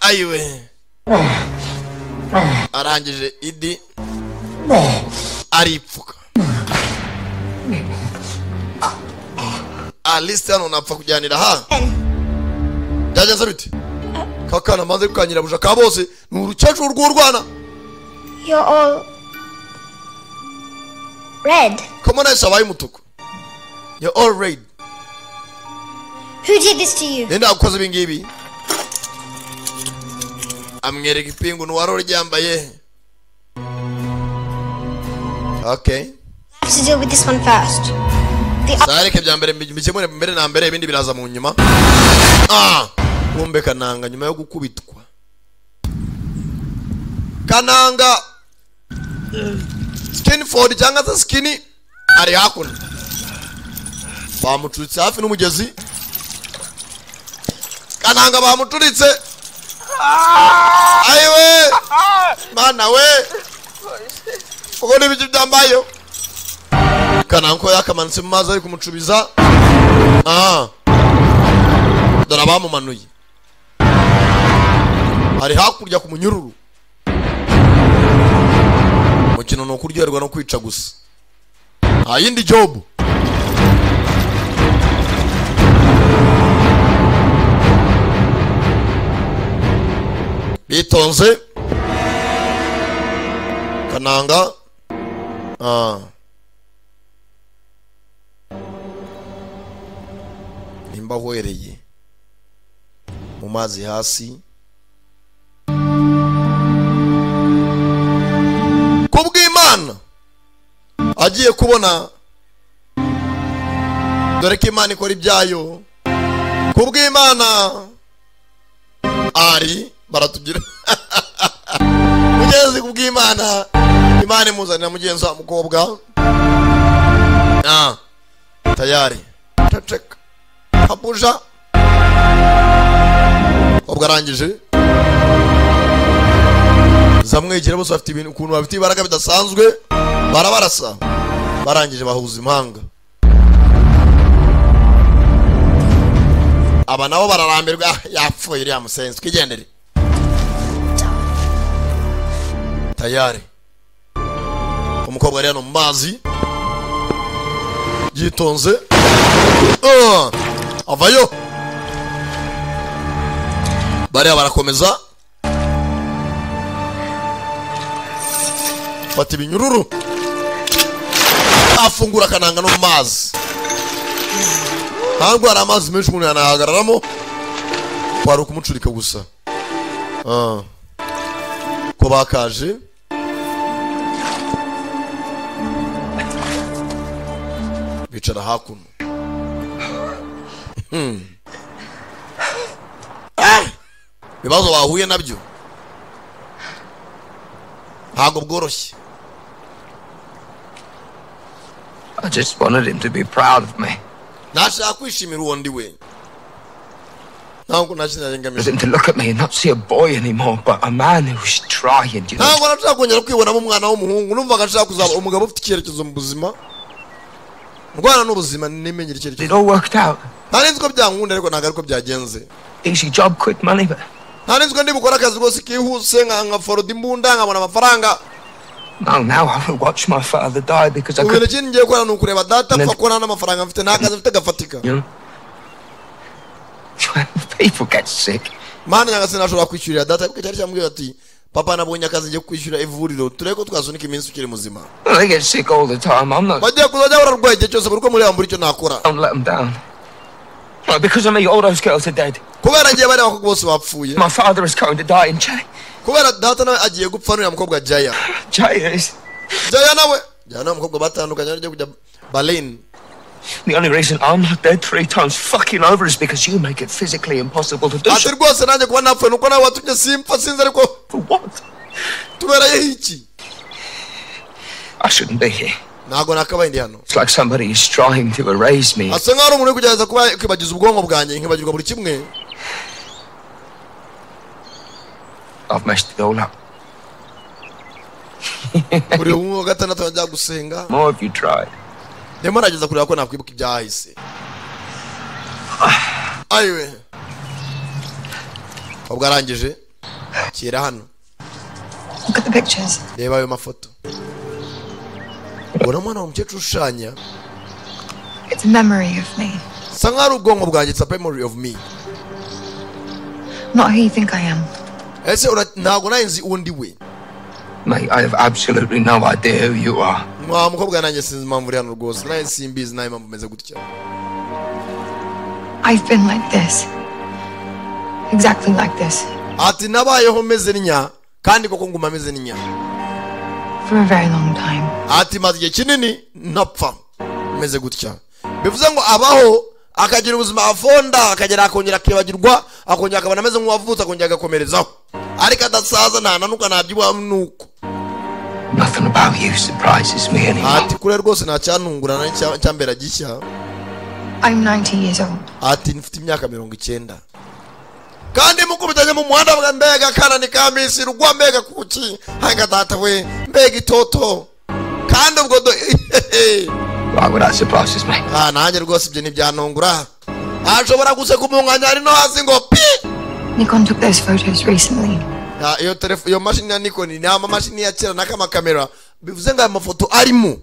Ayiwe arangije idi aripfuka. List hano napfa kujyanira ha. Byagenze bite? Kakana maze kukanyirabuja ka bose ni urukecuru rw'urwana. You're all red. Come on, abaye umutuku. You're all red. Who did this to you? Nenda ukoze ibingibi. Amwereka ipingu n'uwari ryambaye. Okay. I have to deal with this one first. Sareke bya mbere mbikemure mbere na mbere ibindi biraza mu nyuma. Kumbe Kananga nyuma yo gukubitwa. Kananga Skinford cyangwa se Skinny ari hakuno. Bamuturitse hafi n'umugezi. Kananga bamuturitse. Ayiwe mana we uko n'ibyo byambayo. Kananga yakamanitse mu mazi ari kumucubiza. Dore abamumanuye ari hakurya ku munyururu. Umukino ni ukuryoherwa no kwica gusa, nta yindi job. Bitonze Kananga. Nimba hwereye mu mazi hasi kubw'Imana agiye kubona, dore ko Imana ikora ibyayo. Kubw'Imana ari baratugira mugenzi. Kubw'Imana Imana imuzanira mugenzi wa mukobwa. Tayari ceceka kabuja. Ubwo arangije zamwegera bose bafite ibintu ukuntu bafite ibaraga bidasanzwe barabarasa. Barangije bahuza impanga. Aba nabo bararambirwa, yapfuye iriya musenzi twigendere. Tayari umukobwa ari hano mu mazi yitonze. Avayo bariya barakomeza fata ibinyururu afungura Kananga no mu mazi. Ntabwo hari amazi menshi umuntu yanahagararamo, kwari ukumucurika gusa. Ko bakaje bicara hakuno. Ibibazo bahuye nabyo ntabwo bworoshye. I just wanted him to be proud of me. Nashaka kwishimira uwo ndi we. Ntabwo nakinyarengamije. Him to look at me and not see a boy anymore, but a man who's trying, you know. Ntabwo nashaka kongera kwibonamo umwana w'umuhungu, numvaga nshaka kuzaba umugabo ufite icyerekezo mu buzima. Ndwana n'ubuzima nimenyera icyerekezo. It all worked out. Nari nzi ko byankunda ariko ntabwo ariko byagenze. Easy job, quick money, but nari nzi ko ndi bukora akazi rwose kihuse nka forodi imbunda nkabona amafaranga. No, now I will watch my father die because I could. Ibintu ngiye gukora ni ukureba data apfa ko nta n'amafaranga mfite nta kazi mfite gafatika. People get sick. Mana nyagasani nashobora kwishyurira data ariko cyari cyambwiye ati papa nabonye akazi ngiye kwishyura ivuriro turebe ko twasunika iminsi ukiri muzima. They get sick all the time. I'm not. Bagiye kuzajya bararwaye igihe cyose buri uko muri mbura icyo nakora. Don't let them down. Well, because of me, all those girls are dead. Kubera ngiye bari abakobwa bose bapfuye. My father is going to die in Jaya. Kubera data nawe agiye gupfa n'uriya mukobwa Jaya. Jaya is. Jaya nawe. Jaya nawe mukobwa batandukanye agiye kujya Berlin. The only reason I'm not dead 3 times fucking over is because you make it physically impossible to do so. Ati rwose nanjye kuba napfuye nuko nawe watumye simpfa sinzi ariko. For what? Tuberayeho iki? I shouldn't be here. Ntabwo nakabaye ndi hano. It's like somebody is trying to erase me. Asa nkaho ari umuntu uri kugerageza kuba kwibagiza ubwonko bwanjye nkibagirwa buri kimwe. I've messed it all up. Buri umwe wa gatandatu ajya gusenga. More if you tried. Ndimo nageza kureba ko nakwibuka ibyahise. Ayiwe. Ubwo arangije. Kira hano. Look at the pictures. Reba ayo mafoto. Ubona umwana w'umukecuru ushushanya. It's a memory of me. Sa nkaho ari ubwonko bwanjye. It's a memory of me. Not who you think I am. Ese ntabwo nawe nzi undi we. Mate, I have absolutely no idea who you are. Mwa mukobwa, nanjye sinzi impamvu uri hano rwose. Nawe simbizi nawe impamvu umeze gutya. I've been like this. Exactly like this. Ati nabayeho meze n'inya, kandi koko nguma meze n'inya. For a very long time. Ati maze igihe kinini ntapfa meze gutya. Bivuze ngo abaho akagira ubuzima afonda, akagera akongera akibagirwa, akongera akabona ameze nk'uwavutse, akongera agakomerezaho, ariko adasaza, ntananuka, ntabyibuha nuko. Nothing about you surprises me anymore. Ati kure rwose nta cyantungurana cyambera gishya. I'm 90 years old. Ati mfite imyaka 90. Kandi mukubitanye mu muhanda bwa mbega kana ni kamisi rugwa, mbega kuki hanga data we, mbega itoto, kandi ubwo do. Why would that surprises me? Ah, nanjye rwose ibyo ntibyantungura. Ashobora guseka umunkanya ari no hasi ngo pi. Nikon took those photos recently. Ah, iyo telefone, iyo mashini ya Nikon ni amamashini ya kera n'akamakamera. Bivuze ngo aya mafoto arimo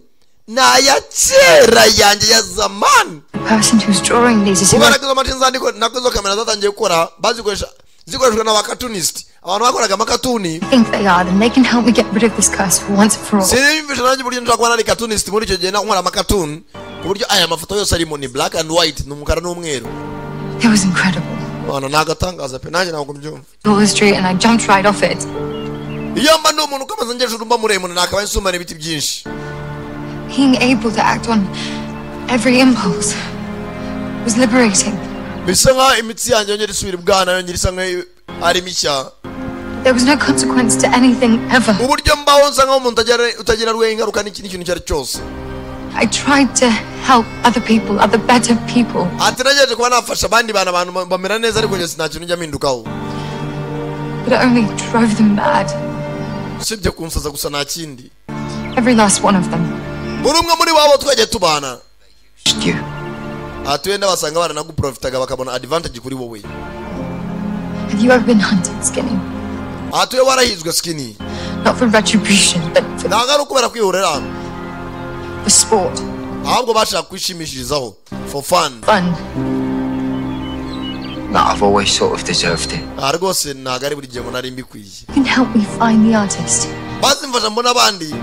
ni aya kera yanjye ya zamani. The person who's drawing these is who Kubera ko izo mashini za Nikon nako izo kamera zatangiye gukora, bazikoresha, zikoreshwa n'abacartoonist, abantu bakoraga amakatuni. I think they are, then they can help me get rid of this curse for once and for all. Siniyumvisha nanjye uburyo nshobora kuba nari cartoonist muri icyo gihe, nkora amakatuni ku buryo aya mafoto yose arimo ni black and white, ni umukara n'umweru. It was incredible. Bana, ni agatangaza pe, nanjye ntabwo mbyumva. All the street and I jumped right off it. Iyo mba ndi umuntu ukomeza ngejuru, mba muremure, nakabaye nsumana ibiti byinshi. Being able to act on every impulse was liberating. Bisa nkaho imitsi yanjye yongera isubira ibwana, yongera isa nkaho ari mishya. There was no consequence to anything ever. Uburyo mbaho nsa nkaho umuntu utagira rwe ingaruka n'ikindi kintu icyo ari cyo cyose. I tried to help other people, other better people. Ati nagerageje kuba nafasha abandi bantu, abantu bamera neza, ariko njye nta kintu njya mpindukaho. But it only drove them mad. Usibye kunsaza gusa, nta kindi. Every last one of them. Buri umwe muri wabo twagiye tubana. Ati wenda basanga baranaguprofitaga, bakabona advantage kuri wowe. Have you ever been hunted, Skinny? Ati we warahizwe, Skinny? Not for retribution, but for, Ntabwo ari ukubera kwihorera, for sport. ahubwo bashaka kwishimishirizaho, for fun. Fun. No, I've always sort of deserved it. Aha rwose ntabwo ari buri gihe ngo nari mbikwiye. You can help me find the artist. Basi mfasha mbona abandi.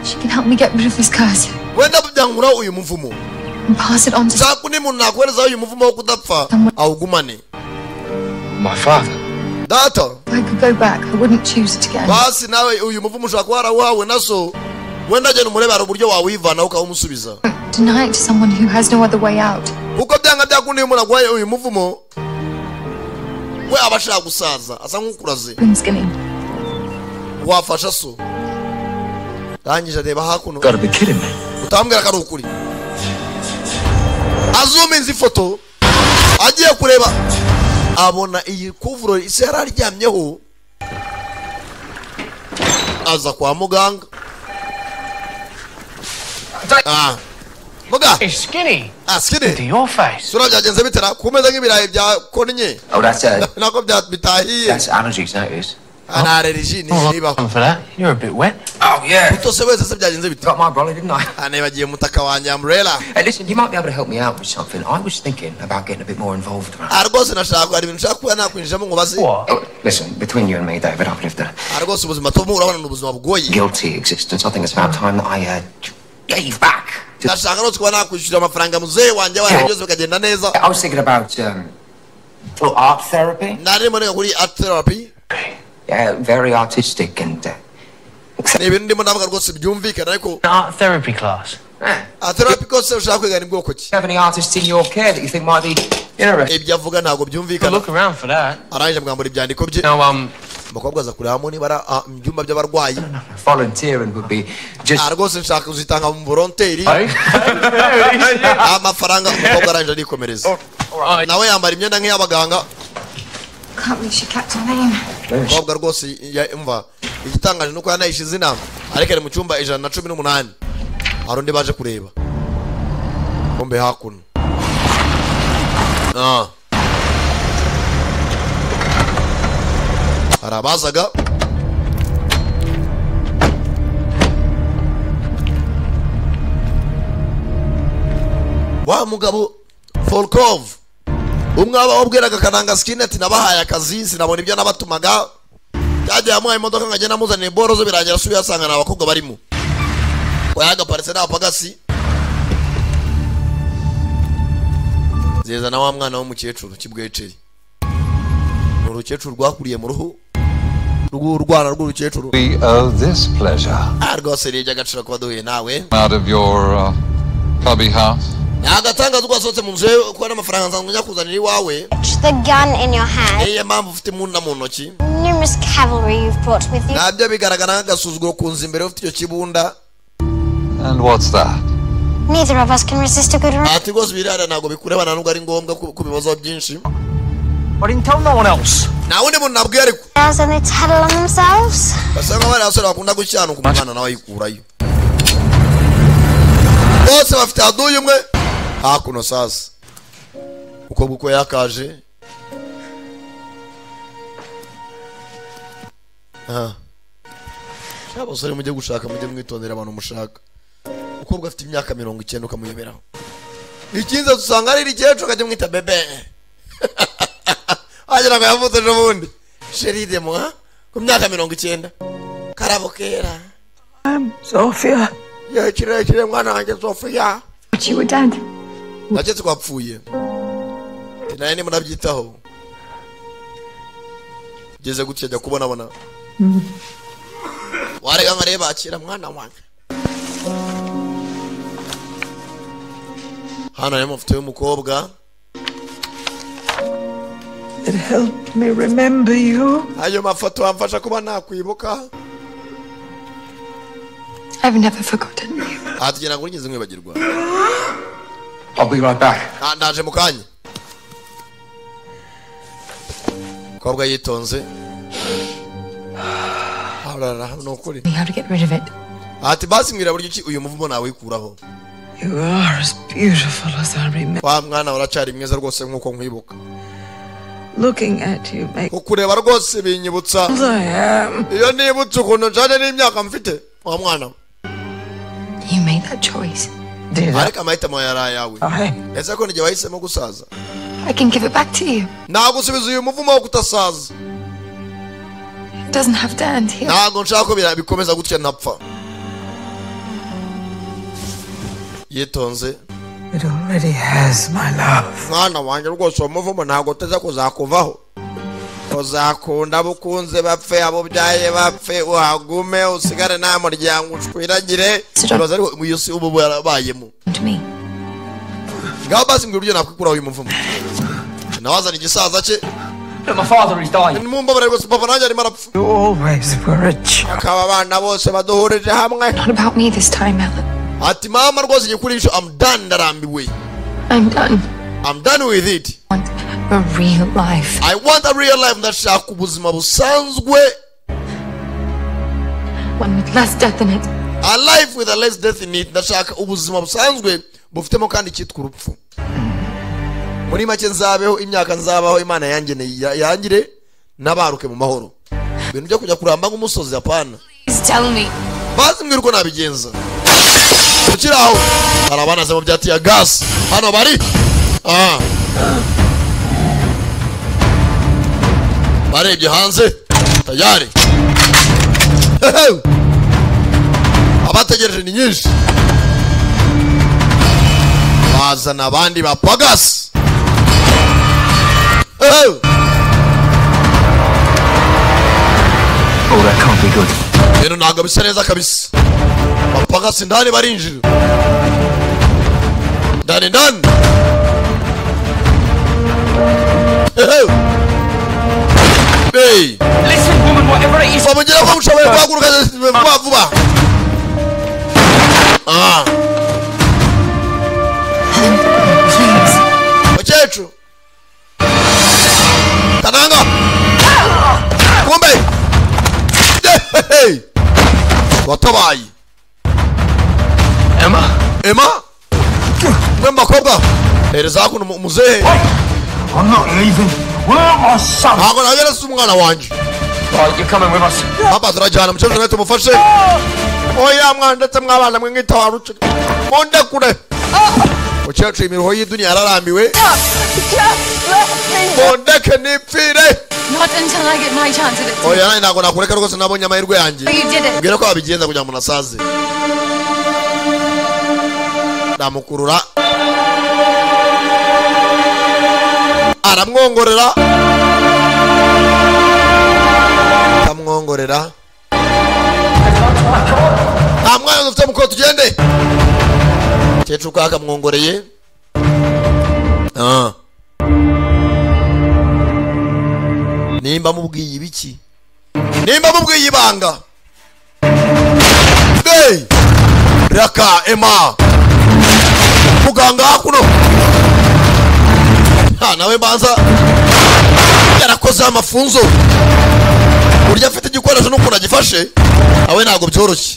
She can help me get rid of this curse Wenda byankuraho uyu muvumo and pass it on to nshaka undi muntu nakoherezaho uyu muvumo wo kudapfa awugumane. My father. Data. If I could go back, I wouldn't choose it again. Basi nawe uyu muvumo ushobora kuba warawuhawe na so. Wenda agenda umurebe, hari uburyo wawivanaho ukawumusubiza. Deny it to someone who has no other way out. Kuko byanga byakunda, iyo umuntu aguhaye uyu muvumo, we aba ashaka gusaza asa nk'ukuraze. Been Skinny. Wafasha so. Arangije areba hakuno. Gotta be kidding me. Utambwira ko ari ukuri. Azuminze ifoto, agiye kureba abona iyi couvre isi yari aryamyeho. Aza kwa muganga. Ah, muga. Hey, Skinny. Ah, Skinny. To your face. Sura byagenze bitera kumeza nk'ibirayi bya konnye? Oh, that's Nako bya bitahiye. that's allergies. That is. Nta allergie ni nibaho. For that, you're a bit wet. Oh yeah. Utose wese se, byagenze bite? Got my umbrella, didn't I? Ah, nibagiye umutaka wanjye, umbrella. Hey, listen, you might be able to help me out with something. I was thinking about getting a bit more involved around. Ah, rwose nashaka, hari ibintu nshaka kuba nakwinjiramo ngo baze. Oh, listen, between you and me, David, I've lived a Ah, rwose ubuzima tuba urabona ni ubuzima bugoye. guilty existence. I think it's about time that I gave back. Ndashaka rwose kuba nakwishyura amafaranga muzehe wanjye wanjye, byose bikagenda neza. I was thinking about well, art therapy. Narimo niga kuri art therapy. Yeah, very artistic and Ni ibintu ndimo ndavuga rwose byumvikana, ariko Art therapy class. Art therapy kose ushaka kwiga ni bwoko ki? Have any artists in your care that you think might be interested? Ibyo avuga ntabwo byumvikana. Look around for that. Arangije mwambura ibyandiko bye. Now, Umukobwa aza kurebamo niba ari mu byumba by'abarwayi. Volunteering would be just. Ah, rwose nshaka kuzitanga mu volontaire amafaranga. Umukobwa arangije arikomereza, nawe yambara imyenda nk'iy'abaganga. Can't believe she kept her name. Umukobwa rwose umva, igitangaje nuko yanayishe izina, ariko ari mu cyumba 118. Hari undi baje kureba kumbe hakuno. Ah, Hari abazaga wa mugabo Volkov umwe wabwiraga Kananga Skin ati nabahaye akazi sinabona ibyo nabatumaga cyagiye amuhaye imodoka nkagenda amuzanira boro zo birangira asubiye asanga ni abakobwa barimo yagaparitse n'abapagasi zeza na wa mwana w'umukecuru kibweceri ni urukecuru rwakuriye mu ruhu rw'urwana rw'urukecuru. We owe this pleasure. Rwose ni iby'agaciro kuba duhuye nawe. Out of your cubby house. Nagatangaza uko wasohotse mu nzu yawe kuko n'amafaranga nsanzwe njya kuzanira iwawe. The gun in your hand. Niyo mpamvu ufite imbunda mu ntoki. Numerous cavalry you've brought with you. Nabyo bigaragara nk'agasuzuguro ku nzu imbere ufite icyo kibunda. And what's that? Neither of us can resist a good run. Ati rwose birara ntabwo bikurebana nubwo ari ngombwa ku bibazo byinshi. I didn't tell no one else. Nta wundi muntu nabwiye ariko. And they tattle on themselves. Basa nkaho bari abasore bakunda gushyanuka umwana nawe ayikurayo. Bose bafite aduyi umwe hakuno sasa. Uko uko yakaje. Abasore mujye gushaka mujye mwitondera abantu mushaka. Ukobwa afite imyaka 90 ukamuyoberaho. Ikinze dusanga ari rikecuru akajya mwita bebe. Agira ngo yavutse ejo bundi. Chérie de moi ku myaka 90. Karabo kera. I'm Sophia. Yakire mwana wanjye Sophia. But you were dead. Naketse ko wapfuye. Naye ni munabyitaho. Geze gutya ajya kubonabona. Warega nkareba akira mwana wanjye. Hano harimo amafoto y'umukobwa. It helped me remember you. Ayo mafoto amfasha kuba nakwibuka. I've never forgotten you. Ati ngira ngo nigeze nkwibagirwa. I'll be right back. Ndaje mu kanya. Umukobwa yitonze. Arara no kuri. How to get rid of it. Ati basi mbwira buryo ki uyu muvumo nawikuraho. You are as beautiful as I remember. Wa mwana uracyari mwiza rwose nkuko nkwibuka. Looking at you make kukureba rwose binyibutsa. Iyo nibutse ukuntu njane n'imyaka mfite wa mwana. You made that choice. Ariko amahitamo yari ayawe. Ese ko nijye wahisemo gusaza? I can give it back to you. Nagusubiza uyu muvumo wo kutasaza. It doesn't have to end here. Ntabwo nshaka ko bikomeza gutya ntapfa. Yitonze. It already has my love. Mwana wanjye rwose uwo muvumo ntabwo uteze kuzakuvaho. Uzakunda bukunze bapfe abo byaye bapfe uhagume usigare nta muryango ushwiragire. Ibaza ariko iyo si ubu yarabayemo. Ngaho basi mbwira uburyo nakwikuraho uyu muvumo. Nawazana igisaza cye. My father is dying. Mumbabare rwose papa nanjye arimo arapfa. You always were rich. Akaba abana bose baduhurije hamwe. Not about me this time, Ellen. Ati mama rwose igikurisho I'm done ndarambiwe. I'm done. I'm done with it. I want a real life. I want a real life. Ndashaka ubuzima busanzwe. One with less death in it. A life with a less death in it. Ndashaka ubuzima busanzwe bufitemo kandi cyitwa urupfu. Muri make nzabeho imyaka nzabaho Imana yangeneye yangire nabaruke mu mahoro. Ibintu byo kujya kuramba nk'umusozi hapana. Please tell me. Bazi mbwira uko nabigenza. Ukiraho hari abana mu byati ya gas hano bari barebye hanze tayari abategereje ni nyinshi bazana abandi ba pagasi. Oh, that can't be good. Ibintu ntabwo bisa neza kabisa. Bapagasi ndani barinjira. Ndani ndani. Hey. Listen, woman, whatever it is. Bamugira ko ushoboye guhaguruka vuba vuba. Mukecuru. Kananga. Kumbe. Hey. Watabaye. Emma. Emma. Mwe bakobwa. Hereza kuno muzehe. I'm not leaving. Where my son? Ntabwo nagera si umwana wanjye. Right, you're coming with us. Papa turajyana mukecuru nawe tumufashe. Oya mwana ndetse mwabana mwe mwitabaruke. Monde kure. Mukecuru imiruho y'iduniya yararambiwe. Mondeke nipfire. Not until I get my chance at it. Oya nanjye ntabwo nakureka rwose nabonye amahirwe yanjye. You did it. Mbwira ko wabigenza kugira ngo nasaze. Ndamukurura. Aramwongorera. Akamwongorera. Nta mwanya dufite muko tugende. Mukecuru ko akamwongoreye. Ah. Nimba mubwiye ibiki? Nimba mubwiye ibanga. Hey! Raka Emma. Muganga hakuno. Ha nawe banza yarakoze amafunzo. Burya afite igikoresho n'ukuntu agifashe, awe ntabwo byoroshye.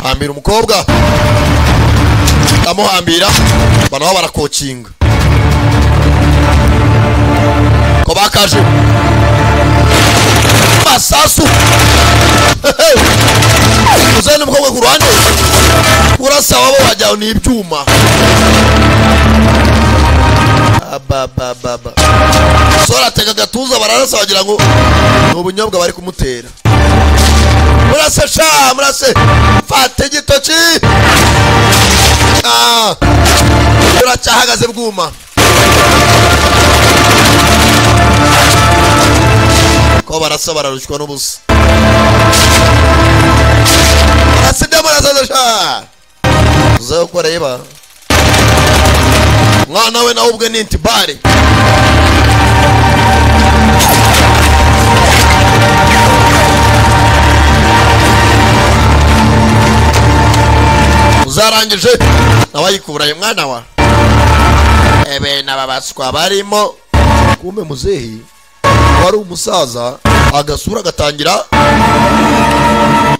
Hambira umukobwa. Amuhambira banaho barakokinga. Ko bakaje masasu. Uzane umukobwa ku ruhande. Urasa wabo wajyaho ni ibyuma. Aba ba ba ba. Sora tega gatuza bararasa wagira ngo ni ubunyobwa bari kumutera. Murase sha, murase. Fate igitoki. Ah. Uracyahagaze bwuma. Ko barasa bararushywa n'ubusa. Barasibya murasa sha. Uzakora yeba. Mwana we nawe ubwe ni intibare. Uzarangije nawe mwana wa. Ebe nababaswa barimo. Kumbe muzehi wari umusaza agasura gatangira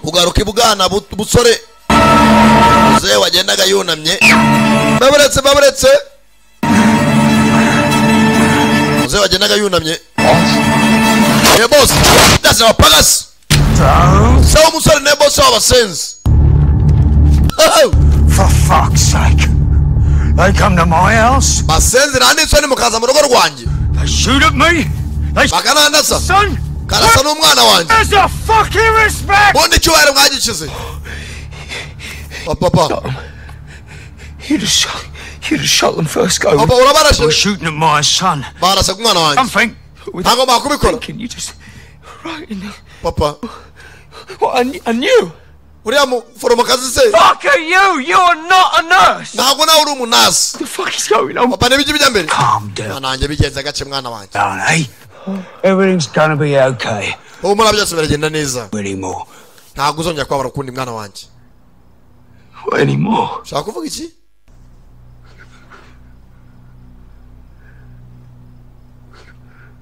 kugaruka ibugana busore. Muzehe wagendaga yunamye. Baburetse baburetse. Muzehe wagendaga yunamye. Hey boss, that's our pagas. So umusore ne boss wabasenze. For fuck's sake. They come to my house. Basenze nanditswe ni mukaza mu rugo rwanjye. They shoot at me. They bakanandasa. Son. Karasa n'umwana wanjye. There's a fucking respect. Bundi cyubahiro mwagikize. Papa. You'd have shot them first go. Papa urabarashe. We're shooting at my son. Barasa ku mwana wanjye. Something. Ntabwo bakubikora. You just right in there. Papa. What I knew. Uriya muforomokazi se. Fuck are you? You are not a nurse. Ntabwo nawe uri umunasi. The fuck is going on? Papa n'ibiki bijya mbere? Calm down. Nanjye bigenze gace mwana wanjye. Down, eh? Everything's gonna be okay. Humura byose biragenda neza. Anymore. Ntabwo uzongera kubabara ukundi mwana wanjye. What anymore? Ushaka kuvuga iki?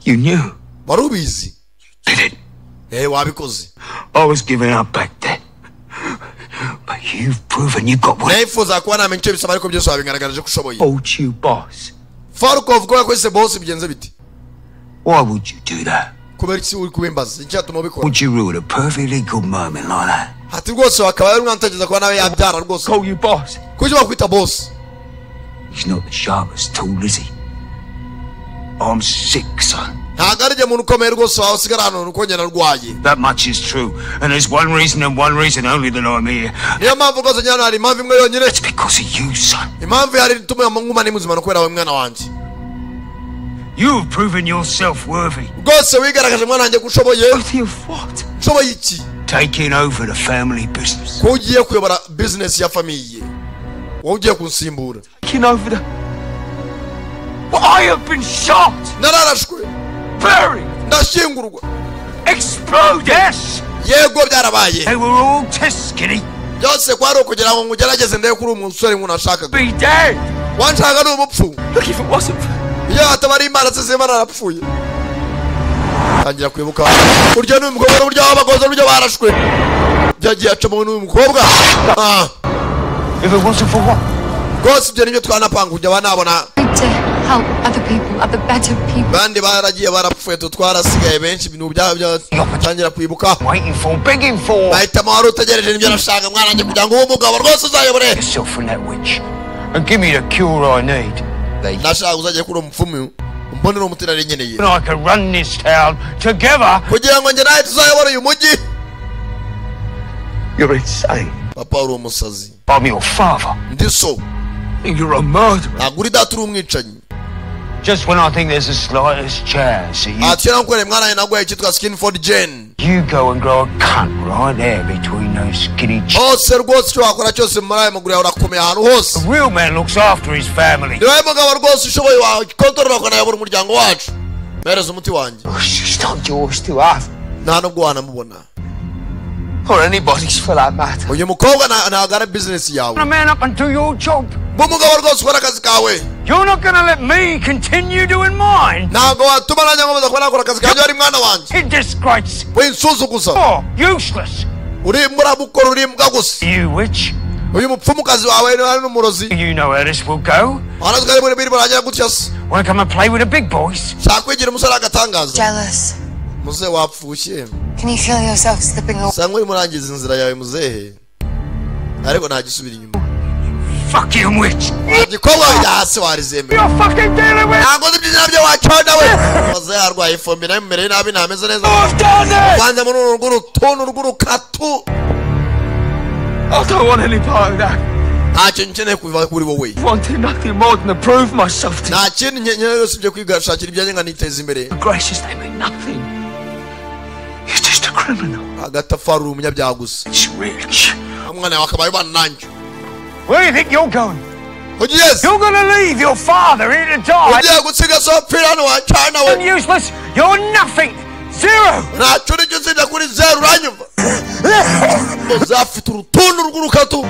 You knew. Wari ubizi. Did it? Eh, wabikoze. I was giving up back then. But you've proven you got what. Nifuza kuba namenya icyo bisaba ariko byose wabingaragaje ko ushoboye. Hold you boss. Farukov ko yakwise boss bigenze biti. Why would you do that? Kubera iki uri kubimbaza? Icyatuma ubikora. Would you ruin a perfectly good moment like that? Ati rwose wakaba ari umwana utekereza kuba nawe yabyara rwose. Call you boss. Kuki bakwita boss? He's not the sharpest tool, is he? I'm sick, son. Ntabwo ari muntu ukomeye rwose wawe usigara hano nuko njye narwaye. That much is true, and there's one reason and one reason only that I'm here. Niyo mpamvu rwose njye hano hari impamvu imwe yonyine. It's because of you, son. Impamvu yari ituma nguma ni muzima no kubera wowe mwana wanjye. You have proven yourself worthy. Rwose wigaragaje mwana wanjye ko ushoboye. Worthy of what? Ushoboye iki? Taking over the family business. Ko ugiye kuyobora business ya famiye. Wowe ugiye kunsimbura. Taking over the. Well, I have been shot. Nararashwe. Buried. Ndashyingurwa. Exploded. Yes. Yego byarabaye. They were all tests, kiddie. Byose kwari ukugira ngo ngugerageze ndebe kuri umusore ngo nashakaga. Be dead. Wanshaka ni umupfu. Look, if it wasn't for... Iyo hataba ari Imana se Imana arapfuye. Tangira kwibuka buryo n'uyu mukobwa n'uburyo babagoze n'uburyo barashwe. Byagiye acamo n'uyu mukobwa. Ah. If it wasn't for what? Rwose ibyo nibyo twanapanga kujya banabona. Help other people, other better people. Bandi baragiye barapfuye, twe twarasigaye benshi, ibintu byabo byatangira kwibuka. Waiting for, begging for. Bahitamo wari utegereje nibyo arashaka mwana wanjye, kugira ngo ube umugabo rwose uzayobore. Yourself from that witch and give me the cure I need. Nashaka uzajye kuri uwo mupfumu umbonere umuti nari nkeneye. And I can run this town together. Kugira ngo njye nawe tuzayobore uyu mujyi. You're insane. Papa, uri umusazi. I'm your father. Ndi so. You're a murderer. Ntabwo uri data, uri umwicanyi. Just when I think there's the slightest chance that you Ati nakukoreye mwana wanjye, naguhaye icyitwa Skinford Jane. you go and grow a cunt right there between those skinny Hose rwose, icyo wakora cyose muri ayo maguru yawe urakomeye ahantu hose. A real man looks after his family. Niwe mugabo rwose ushoboye wakontorora ukanayobora umuryango wacu. Mpereza umuti wanjye. She's not yours to have. Nta nubwo wanamubona. Or anybody's for that matter. Uyu mukobwa ntabwo ari business yawe. A man up and do your job. B'umugabo rwose, ukora akazi kawe. You're not gonna let me continue doing mine. Ntabwo watuma nanjye nkomeza kuba nakora akazi kanjye wari mwana wanjye. In disgrace. Winsuzuguza. Oh, useless. Uri murabukora, uri imbwa gusa. You witch. Uyu mupfumukazi wawe ni n'umurozi. You know how this will go. Warazi ko ari muri biri burangira gutya se. Wanna come and play with the big boys? Shaka kwigira umusore agatangaza. Jealous. Muzehe wapfushye. Can you feel yourself slipping away? Usa nk'urimo urangiza inzira yawe muzehe, ariko nta gisubira inyuma. Fucking witch. Igikobwa hasi warizembe. You're fucking dealing with. Ntabwo nzi ibyo nabyo wacana we. Muzehe arwaye ifumbi nawe, imumereye nabi, ntameze neza. I've done it. Uvanze muri uru rw'urutuntu rw'urukatu. I don't want any part of that. Nta kintu nkeneye kuva kuri wowe. Wanted nothing more than to prove myself to Nta kindi nkeneye usibye kwigashakira ibyanjye nkaniteza imbere. Gracious, they mean nothing. You're just a criminal. Agatafari, uri umunyabyaha gusa. It's rich. Umwana wawe akabaye ubana nanjye. Where do you think you're going? Ugiye se? You're gonna leave your father here to die. Ugiye gusiga so apfira hano wacana we. I'm useless. You're nothing. Zero. Ntacyo nicyo usibye kuri zeru, uranyumva? Uzafite urutuntu rw'urukatu.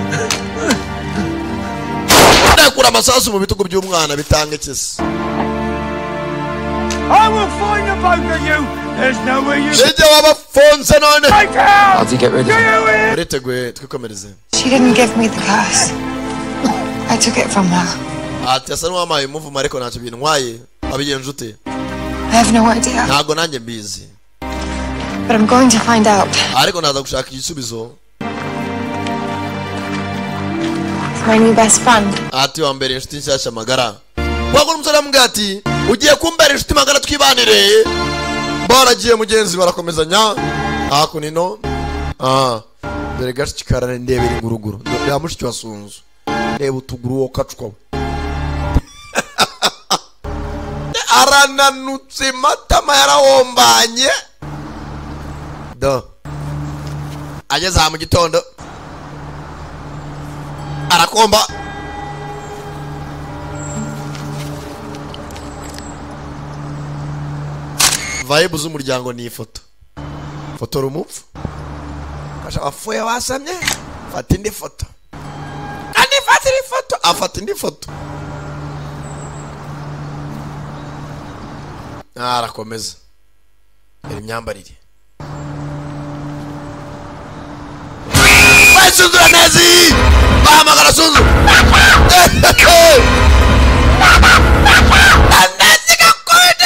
Ndakura amasasu mu bitugu by'umwana bitanga ikisi. I will find the both of you. There's nowhere you Nijye wabafunze none. Take out. How'd you get rid of Do you hear? Uriteguye twikomereze. She didn't give me the curse. I took it from her. Ati asa n'uwampaye umuvumo ariko ntacyo bintwaye. Wabigenje ute? I have no idea. Ntabwo nanjye mbizi. But I'm going to find out. Ariko naza gushaka igisubizo. It's my new best friend. Ati wambere inshuti nshyashya magara. Wagura umusore aramubwira ati ugiye kumbera inshuti magara, twibanire. Baragiye mugenzi, barakomezanya hakuno ino. Ah, dore gashiki karane, ndebera inguruguru ya mushiki wa Sunzu, reba utuguru wo kacwa, arananutse, matama yarahombanye. Do ageze aha mu gitondo arakomba. Vibe z'umuryango ni ifoto, fotora umupfu kasha wapfuye wasamye, fata indi foto kandi fata indi foto, afata indi foto. Arakomeza yari imyambarire basuzura nezi, bahamagara Sunzu nezi gakonde.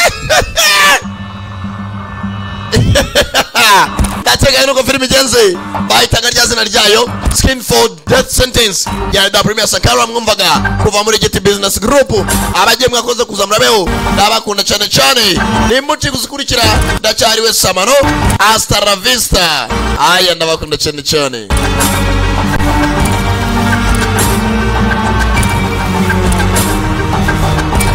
Ndakeka nuko filime igenze, bahitaga rya zina ryayo Skin for Death Sentence ya da Premier Sankara, mwumvaga kuva muri Giti Business Group. Abagiye mwakoze kuza murabeho, ndabakunda cyane cyane, nimuci kuzikurikira. Ndacyariwe Samano, hasta la vista. Aya, ndabakunda cyane cyane.